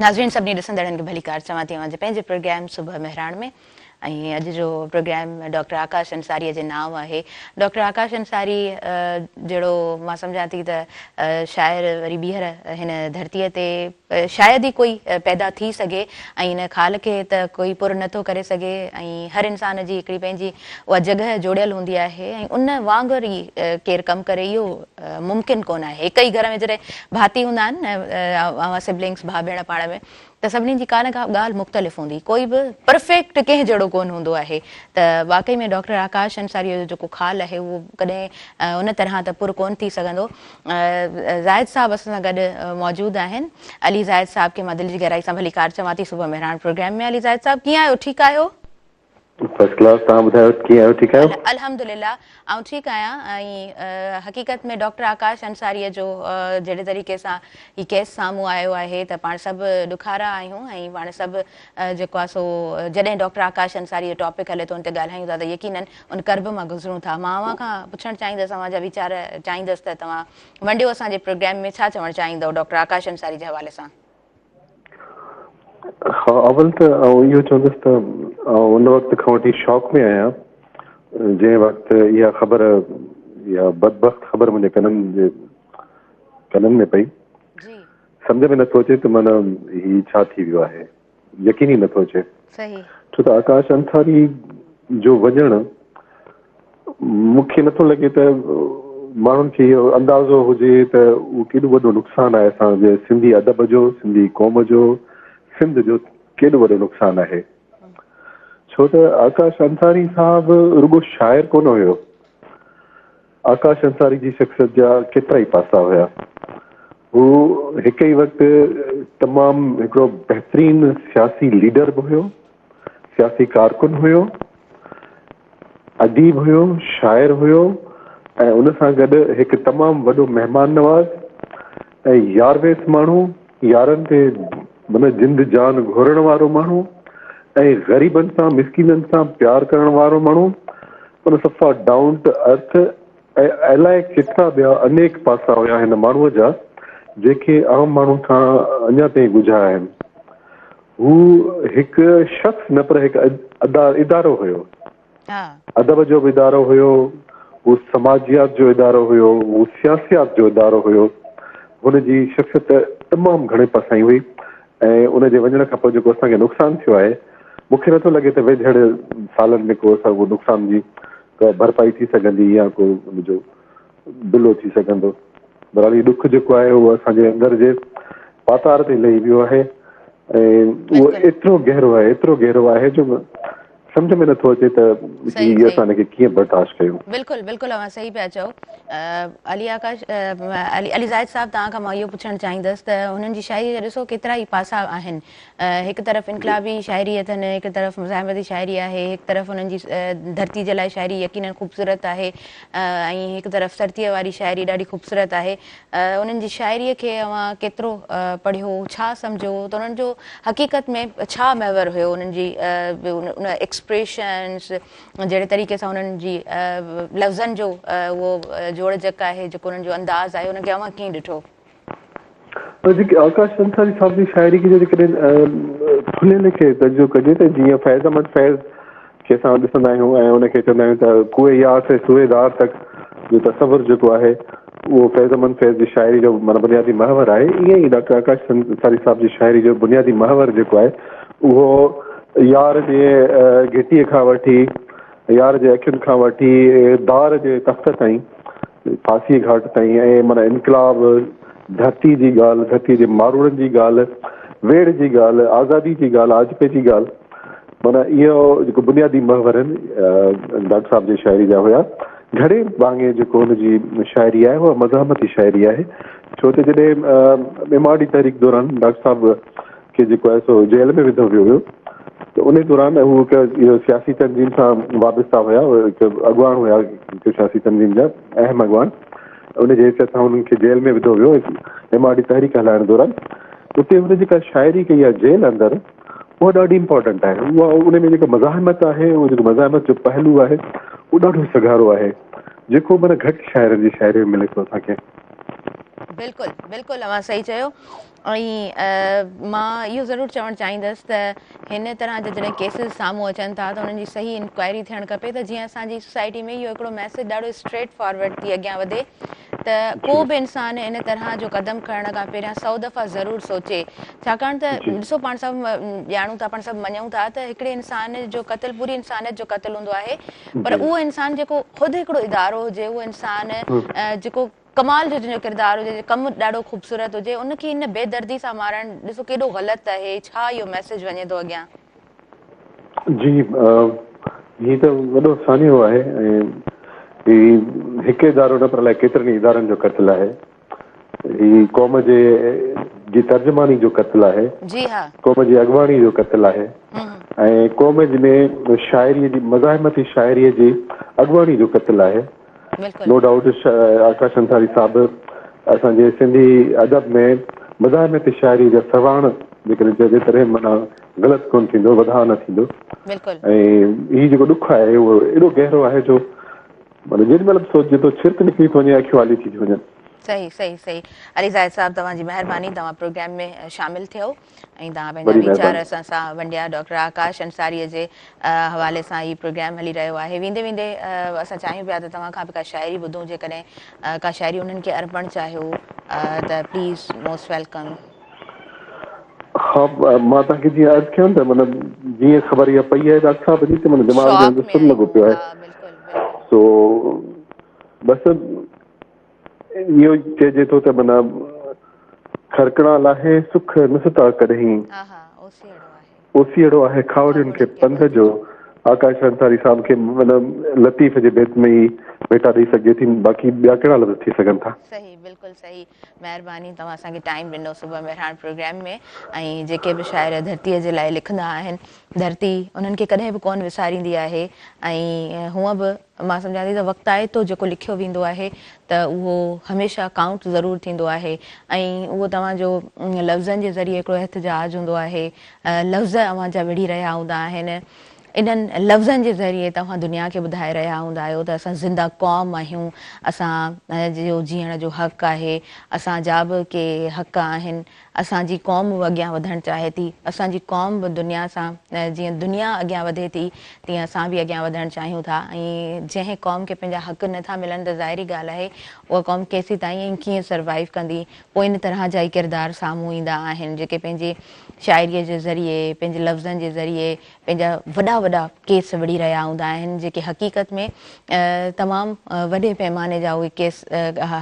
ناظرين سڀني ڏسندڙن کي ڀليڪار چوان ٿي اوهان جي پنهنجي پروگرام صبح مهراڻ ۾ ۽ اڄ جو پروگرام ڊاڪٽر آڪاش انصاريء جي نانء آهي. ڊاڪٽر آڪاش انصاري جهڙو مان سمجهان ٿي ته شاعر وري ٻيهر هن ڌرتيء تي شايد ئي ڪوئي پيدا ٿي سگهي ۽ ان خال کي ته ڪوئي پر نه ٿو ڪري سگهي ۽ هر انسان جي هڪڙي پنهنجي اها جڳهه جوڙيل هوندي آهي ۽ ان وانگر ئي ڪير ڪم ڪري اهو ممڪن ڪونه آهي. هڪ ئي گهر ۾ جڏهن ڀاتي هوندا آهن اوهان سبلنگس ڀاء ڀيڻ پاڻ ۾ ته سڀني جي ڪا نه ڪا ڳالهه مختلف هوندي، ڪوئي به پرفيڪٽ ڪنهن جهڙو ڪونه هوندو آهي ته واقعي ۾ ڊاڪٽر آڪاش انصاريء جو جيڪو خال آهي اهو ڪڏهن ان طرح ته پر ڪونه ٿي سگهندو. زاهد صاحب اسان سان گڏ موجود آهن. علي زاهد صاحب کي مان دل جي گهرائي سان ڀليڪار چوان ٿي صبح مهراڻ پروگرام ۾. علي زاهد صاحب ڪيئن آهيو ٺيڪ آهيو؟ فرسٽ ڪلاس توهان ٻڌايو ڪيئن آهيو ٺيڪ آهيو؟ الحمدلله آئون ٺيڪ آهيان ۽ حقيقت ۾ ڊاڪٽر آڪاش انصاريء جو جهڙي طريقي سان هي ڪيس سامهون آيو آهي ته پاڻ سڀ ڏکارا آهيون ۽ پاڻ سڀ جيڪو آهي سو جڏهن ڊاڪٽر آڪاش انصاريء جو ٽاپڪ هلي ٿو ان تي ڳالهايون ٿا ته يقينن ان ڪرب مان گذرون ٿا. مان اوهان کان پڇڻ چاهيندس اوهان جا ويچار چاهيندس ته توهان ونڊيو اسان جي پروگرام ۾ ڇا چوڻ چاهيندؤ ڊاڪٽر آڪاش انصاري جي حوالي سان؟ ها اول ته آئون اهو چوندس ته آئون ان وقت کان وٺي شاڪ ۾ آهيان جنهن وقت اها خبر اها بدبخت خبر منهنجي ڪنن جي ڪنن ۾ پئي سمجهه ۾ نٿو اچي ته معنيٰ هي ڇا ٿي ويو آهي يقين ئي نٿو اچي ڇو ته آڪاش انصاري جو وڃڻ مون کي نٿو لڳي ته ماڻهن کي اهو اندازو هجي ته اهو ڪيڏو وڏو نقصان آهي اسان جي سنڌي ادب جو، سنڌي قوم جو، سنڌ جو ڪيڏو وڏو نقصان آهي. ڇو ته آڪاش انصاري صاحب رڳو شاعر ڪونه هيو. آڪاش انصاري جي شخصيت جا ڪيترائي پاسا هيا. هو هڪ ئي وقت تمام هڪڙو بهترين سياسي ليڊر به هيو، سياسي ڪارڪن هيو، اديب هيو، شاعر هيو ۽ ان سان گڏ هڪ تمام وڏو مهمان نواز ۽ يارويس ماڻهو، يارن تي معنيٰ جند جان گهورڻ وارو ماڻهو ۽ غريبن سان مسڪينن سان پيار ڪرڻ وارو ماڻهو، معنيٰ صفا ڊائون ٽو ارٿ ۽ الائي ڪيترا ٻيا انيڪ پاسا هيا هن ماڻهوء جا جيڪي عام ماڻهن کان اڃا تائين ڳجها آهن. هو هڪ شخص نه پر هڪ ادارو هيو. ادب جو به ادارو هيو، هو سماجيات جو ادارو هيو، هو سياسيات جو ادارو هيو. هن جي شخصيت تمام گهڻي پسائي هئي ۽ ان جي وڃڻ کان پوء جيڪو اسان کي نقصان ٿيو آهي، مون کي نٿو لڳي ته ويجهڙ سالن ۾ ڪو اسان اهو نقصان جي ڪا ڀرپائي ٿي سگهندي يا ڪو ان جو دلو ٿي سگهندو. بهرحال هي ڏک جيڪو آهي اهو اسان جي اندر جي پاتار تي لهي ويو آهي ۽ اهو ايترو گهرو آهي ايترو گهرو آهي جو سمجهه ۾ نٿو اچي ته هي اسان ان کي ڪيئن برداشت ڪيون. بلڪل بلڪل اوهان صحيح پيا چئو علي آڪاش علي علي زاهد صاحب توهان کان مان اهو پڇڻ چاهيندس ته هنن جي شاعري جا ڏسو ڪيترا ئي پاسا آهن هڪ طرف انقلابي شاعري اٿن، هڪ طرف مزاحمتي شاعري آهي، هڪ طرف انهن جي ڌرتي جي لاء شاعري يقيناً خوبصورت آهي ۽ هڪ طرف سرتيء واري شاعري ڏاڍي خوبصورت آهي. انهن جي شاعريء کي اوهان ڪيترو پڙهيو، ڇا سمجهيو ته انهن جو حقيقت ۾ ڇا محور هيو، انهن جي ان ايڪسپريشنس جهڙي طريقي سان انهن جي لفظن جو اهو جوڙجڪ آهي، جيڪو انهن جو انداز آهي، ان کي اوهان ڪيئن ڏٺو؟ پر جيڪي آڪاش انصاري صاحب جي شاعري کي جيڪڏهن ٿلهي ليکي تجزيو ڪجي ته جيئن فيض احمد فيض کي اسان ڏسندا آهيون ۽ ان کي چوندا آهيون ته ڪوئي يار سي سوئي دار تڪ جو تصور جيڪو آهي اهو فيض احمد فيض جي شاعري جو معنيٰ بنيادي محور آهي ائين ئي ڊاڪٽر آڪاش انصاري صاحب جي شاعري جو بنيادي محور جيڪو آهي اهو يار جي گهٽيء کان وٺي يار جي اکين کان وٺي دار جي تخت تائين ڦاسيء گهاٽ تائين ۽ معنيٰ انقلاب، ڌرتيء جي ڳالهه، ڌرتيء جي ماروئڙن جي ڳالهه، ويڙهه جي ڳالهه، آزادي جي ڳالهه، آجپي جي ڳالهه، معنيٰ اهو جيڪو بنيادي محور آهن ڊاڪٽر صاحب جي شاعري جا هيا. گهڻي ڀاڱي جيڪو هن جي شاعري آهي اها مزاحمتي شاعري آهي، ڇو ته جڏهن ايم آر ڊي تحريڪ دوران ڊاڪٽر صاحب کي جيڪو آهي سو جيل ۾ وڌو ويو هيو ته ان دوران هو هڪ اهو سياسي تنظيم سان وابسته هيا، هڪ اڳواڻ هيا هڪ سياسي تنظيم جا اهم اڳواڻ، ان جي حيثيت سان انهن کي جيل ۾ وڌو ويو ايم آر ڊي تحريڪ هلائڻ دوران اتي هن جيڪا شاعري ڪئي آهي جيل اندر اها ڏاڍي امپارٽنٽ آهي، اها ان ۾ جيڪا مزاحمت آهي اهو جيڪو مزاحمت جو پهلو آهي اهو ڏاڍو سگهارو آهي جيڪو معنيٰ گهٽ شاعرن جي شاعري ۾ ملي ٿو اسان کي. بلڪل بلڪل اوهان صحيح چيو ۽ مان اهو ضرور چوڻ چاهيندس ته هن طرح جا جڏهن ڪيسز سامهون اچن ٿا ته انهن جي صحيح انڪوائري ٿيڻ کپي ته جيئن اسان جي سوسائٽي ۾ اهو هڪڙو ميسيج ڏاڍو اسٽريٽ فارورڊ ٿي اڳيان وڌي ته ڪو به انسان ان طرح جو قدم کڻڻ کان پهريان سو دفعا ضرور سوچي ڇاڪاڻ ته ڏسو پاڻ سڀ ڄاڻون ٿا پاڻ سڀ مڃون ٿا ته هڪڙي انسان جو قتل پوري انسانيت جو قتل هوندو آهي پر اهو انسان جيڪو خود هڪڙو ادارو هجي اهو انسان جيڪو ڪمال جو جنهن جو ڪردار هجي، ڪم ڏاڍو خوبصورت هجي، ان کي ان بي دردي سان مارڻ ڏسو ڪيڏو غلط آهي، ڇا اهو ميسيج وڃي ٿو اڳيان. جي هي ته وڏو سانحو آهي ۽ هي هڪ ادارو نه پر الائي ڪيترن ئي ادارن جو قتل آهي. هي قوم جي جي ترجماني جو قتل آهي. جي ها. قوم جي اڳواڻي جو قتل آهي ۽ قوم ۾ شاعري جي مزاحمتي شاعري جي اڳواڻي جو قتل آهي. نو ڊائوٽ آڪاش انصاري صاحب اسان جي سنڌي ادب ۾ مزاحمتي شاعري جا سواڻ جيڪڏهن چئجي تڏهن معنيٰ غلط ڪونه ٿيندو وڌاء نه ٿيندو بلڪل ۽ هي جيڪو ڏک آهي اهو ايڏو گهرو آهي جو معنيٰ جيڏي مهل به سوچجي ٿو ڇرڪ نڪري ٿو وڃي اکيون آليون ٿي ٿيون وڃن. صحيح صحيح صحيح علي زاهد صاحب توهان جي مهرباني توهان پروگرام ۾ شامل ٿيو. ۽ توهان پنهنجا ويچار اسان سان ونڊيا. ڊاڪٽر آڪاش انصاريء جي حوالي سان هي پروگرام هلي رهيو آهي. ويندي ويندي اسان چاهيون پيا ته توهان کان به ڪا شاعري ٻڌون جيڪڏهن ڪا شاعري انهن کي ارپڻ چاهيو ته پليز موسٽ welcome. ها مان توهان کي جيئن عرض ڪيو نه ته معنيٰ جيئن خبر اها پئي آهي ڊاڪٽر صاحب جي ته معنيٰ دماغ جي اندر سن لڳو پيو آهي سو بس اهو ئي چئجي ٿو ته معنيٰ کرڪڻا لاهي سک نه ستا ڪڏهين. اوسيئڙو آهي کاهوڙين کي پنڌ جو. آڪاش انصاري صاحب کي معنيٰ لطيف جي بيت ۾ ئي ڀيٽا ڏئي سگهجي ٿي باقي ٻيا ڪهڙا لفظ ٿي سگهن ٿا. صحيح بلڪل صحيح مهرباني توهان اسان کي ٽائيم ڏنو صبح مهراڻ پروگرام ۾ ۽ جيڪي به شاعر ڌرتيء جي لاء لکندا آهن ڌرتي انهن کي ڪڏهن به ڪونه وساريندي آهي ۽ هونء به مان سمجهان ٿي ته وقتائتو جيڪو لکيو ويندو آهي ته اهو هميشه ڪائونٽ ضرور ٿيندو آهي ۽ اهو توهان جو لفظن جي ذريعي هڪڙو احتجاج هوندو آهي لفظ اوهان جا وڙهي رهيا هوندا آهن انهن لفظن جي ذريعي توهان دنيا کي ٻڌائي رهيا هوندا آهيو ته اسان زنده قوم آهيون اسان جو جيئڻ جو حق آهي اسان جا به ڪي حق آهن اسان جي قوم به اڳيان وڌڻ چاهي ٿي، اسان جي قوم به دنيا سان جيئن دنيا اڳيان وڌي ٿي تيئن اسان به اڳيان وڌڻ چاهيون ٿا ۽ جنهن قوم کي پنهنجا حق نه ٿا ملن ته ظاهري ڳالهه آهي اها قوم ڪيسيتائين ۽ ڪيئن سروائيو ڪندي پوء ان طرح جا ئي ڪردار سامهون ايندا آهن جيڪي پنهنجي شاعريء جي ذريعي پنهنجي لفظن جي ذريعي پنهنجا وڏا وڏا ڪيس وڙهي رهيا هوندا آهن جيڪي حقيقت ۾ تمام وڏي پيماني جا اهي ڪيس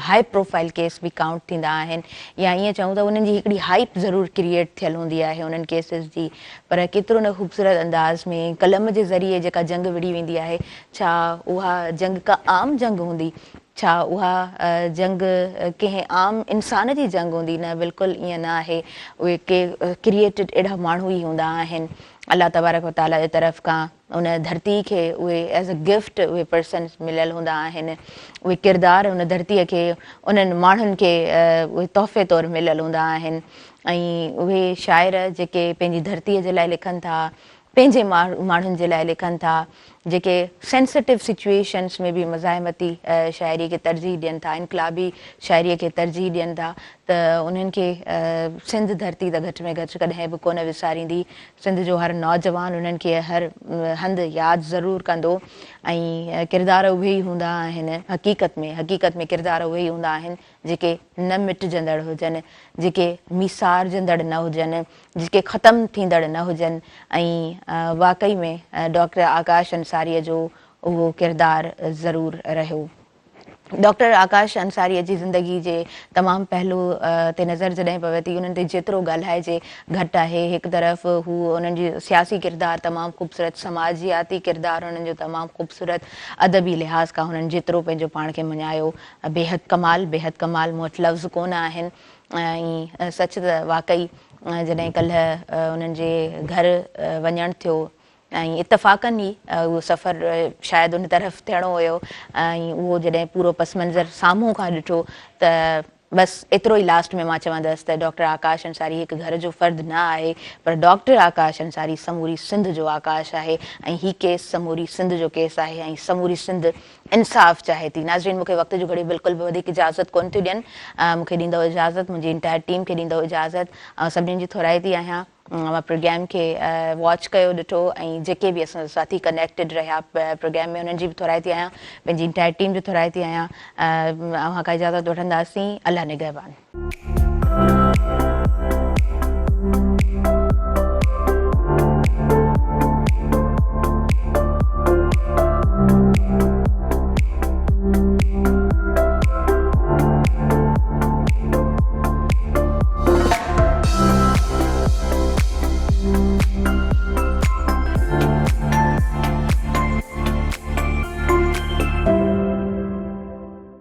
هاء پروفائل ڪيس به ڪائونٽ ٿيندا آهن يا ائين چئون ته انهن جي هڪڙي هائپ ضرور ڪريئيٽ ٿيل هوندي آهي انهن ڪيسز جي پر ڪيترو نه خوبصورت انداز ۾ قلم جي ذريعي جيڪا جنگ وڙهي ويندي آهي ڇا اها جنگ ڪا عام جنگ هوندي ڇا اها جنگ ڪنهن عام انسان جي جنگ هوندي؟ نه بلڪل ائين نه آهي. اهي ڪي ڪريئيٽڊ اهڙا ماڻهو ئي هوندا آهن. الله تبارڪ و تعاليٰ جي طرف کان ان ڌرتي کي اهي ايز اي گفٽ اهي پرسنز مليل هوندا آهن. اهي ڪردار ان ڌرتي کي انهن ماڻهن کي اهي تحفي طور مليل هوندا آهن ۽ اهي شاعر جيڪي پنهنجي ڌرتي جي لاء لکن ٿا پنهنجي ماڻهن جي لاء لکن ٿا، جيڪي سينسيٽو سچوئيشنس ۾ به مزاحمتي شاعري کي ترجيح ڏين ٿا، انقلابي شاعري کي ترجيح ڏين ٿا ته انهن کي سنڌ ڌرتي ته گهٽ ۾ گهٽ ڪڏهن به ڪونه وساريندي. سنڌ جو هر نوجوان انهن کي هر هنڌ ياد ضرور ڪندو ۽ ڪردار اهي ئي هوندا آهن حقيقت ۾ حقيقت ۾ ڪردار اهي ئي هوندا آهن جيڪي نه مٽجندڙ هجن، جيڪي ميسارجندڙ نه هجن، جيڪي ختم ٿيندڙ نه هجن ۽ واقعي ۾ ڊاڪٽر آڪاش انصاريء جو اهو ڪردار ضرور رهيو. ڊاڪٽر آڪاش انصاريء جي زندگي جي تمام پهلو تي نظر جڏهن پوي ٿي انهن تي جيترو ڳالهائجي گهٽ آهي. هڪ طرف هو انهن جي سياسي ڪردار تمام خوبصورت، سماجياتي ڪردار انهن جو تمام خوبصورت، ادبي لحاظ کان هنن جيترو پنهنجو پاڻ کي مڃايو بيحد ڪمال بيحد ڪمال مون وٽ لفظ ڪونه آهن ۽ سچ ته واقعي جڏهن ڪلهه انهن جي گهر وڃڻ ٿيو ۽ اتفاقن ئي اهو سفر شايد ان طرف ٿيڻو هيو ۽ اهو جڏهن پورو پس منظر سامهون کان ڏٺو ته بس ايترو ئي لاسٽ ۾ مان چوندس ته ڊاڪٽر آڪاش انصاري هڪ گهر جو فرد نه آهي پر ڊاڪٽر آڪاش انصاري سموري سنڌ جو آڪاش آهي ۽ هي ڪيس سموري سنڌ جو ڪيس آهي ۽ سموري سنڌ انصاف چاهي ٿي. ناظرين مون کي وقت جون گهڙيون بلڪل به وڌيڪ اجازت ڪونه ٿيون ڏين مون کي ڏيندؤ اجازت منهنجي انٽائر ٽيم کي ڏيندؤ اجازت آئون سڀني جي ٿورائتي آهيان اوهان پروگرام کي واچ ڪيو ڏٺو ۽ جيڪي به اسان سان ساٿي ڪنيڪٽيڊ رهيا پروگرام ۾ انهن جي به ٿورائتي آهيان پنهنجي انٽائر ٽيم جي ٿورائتي آهيان اوهان کان اجازت وٺنداسين الله نگهبان.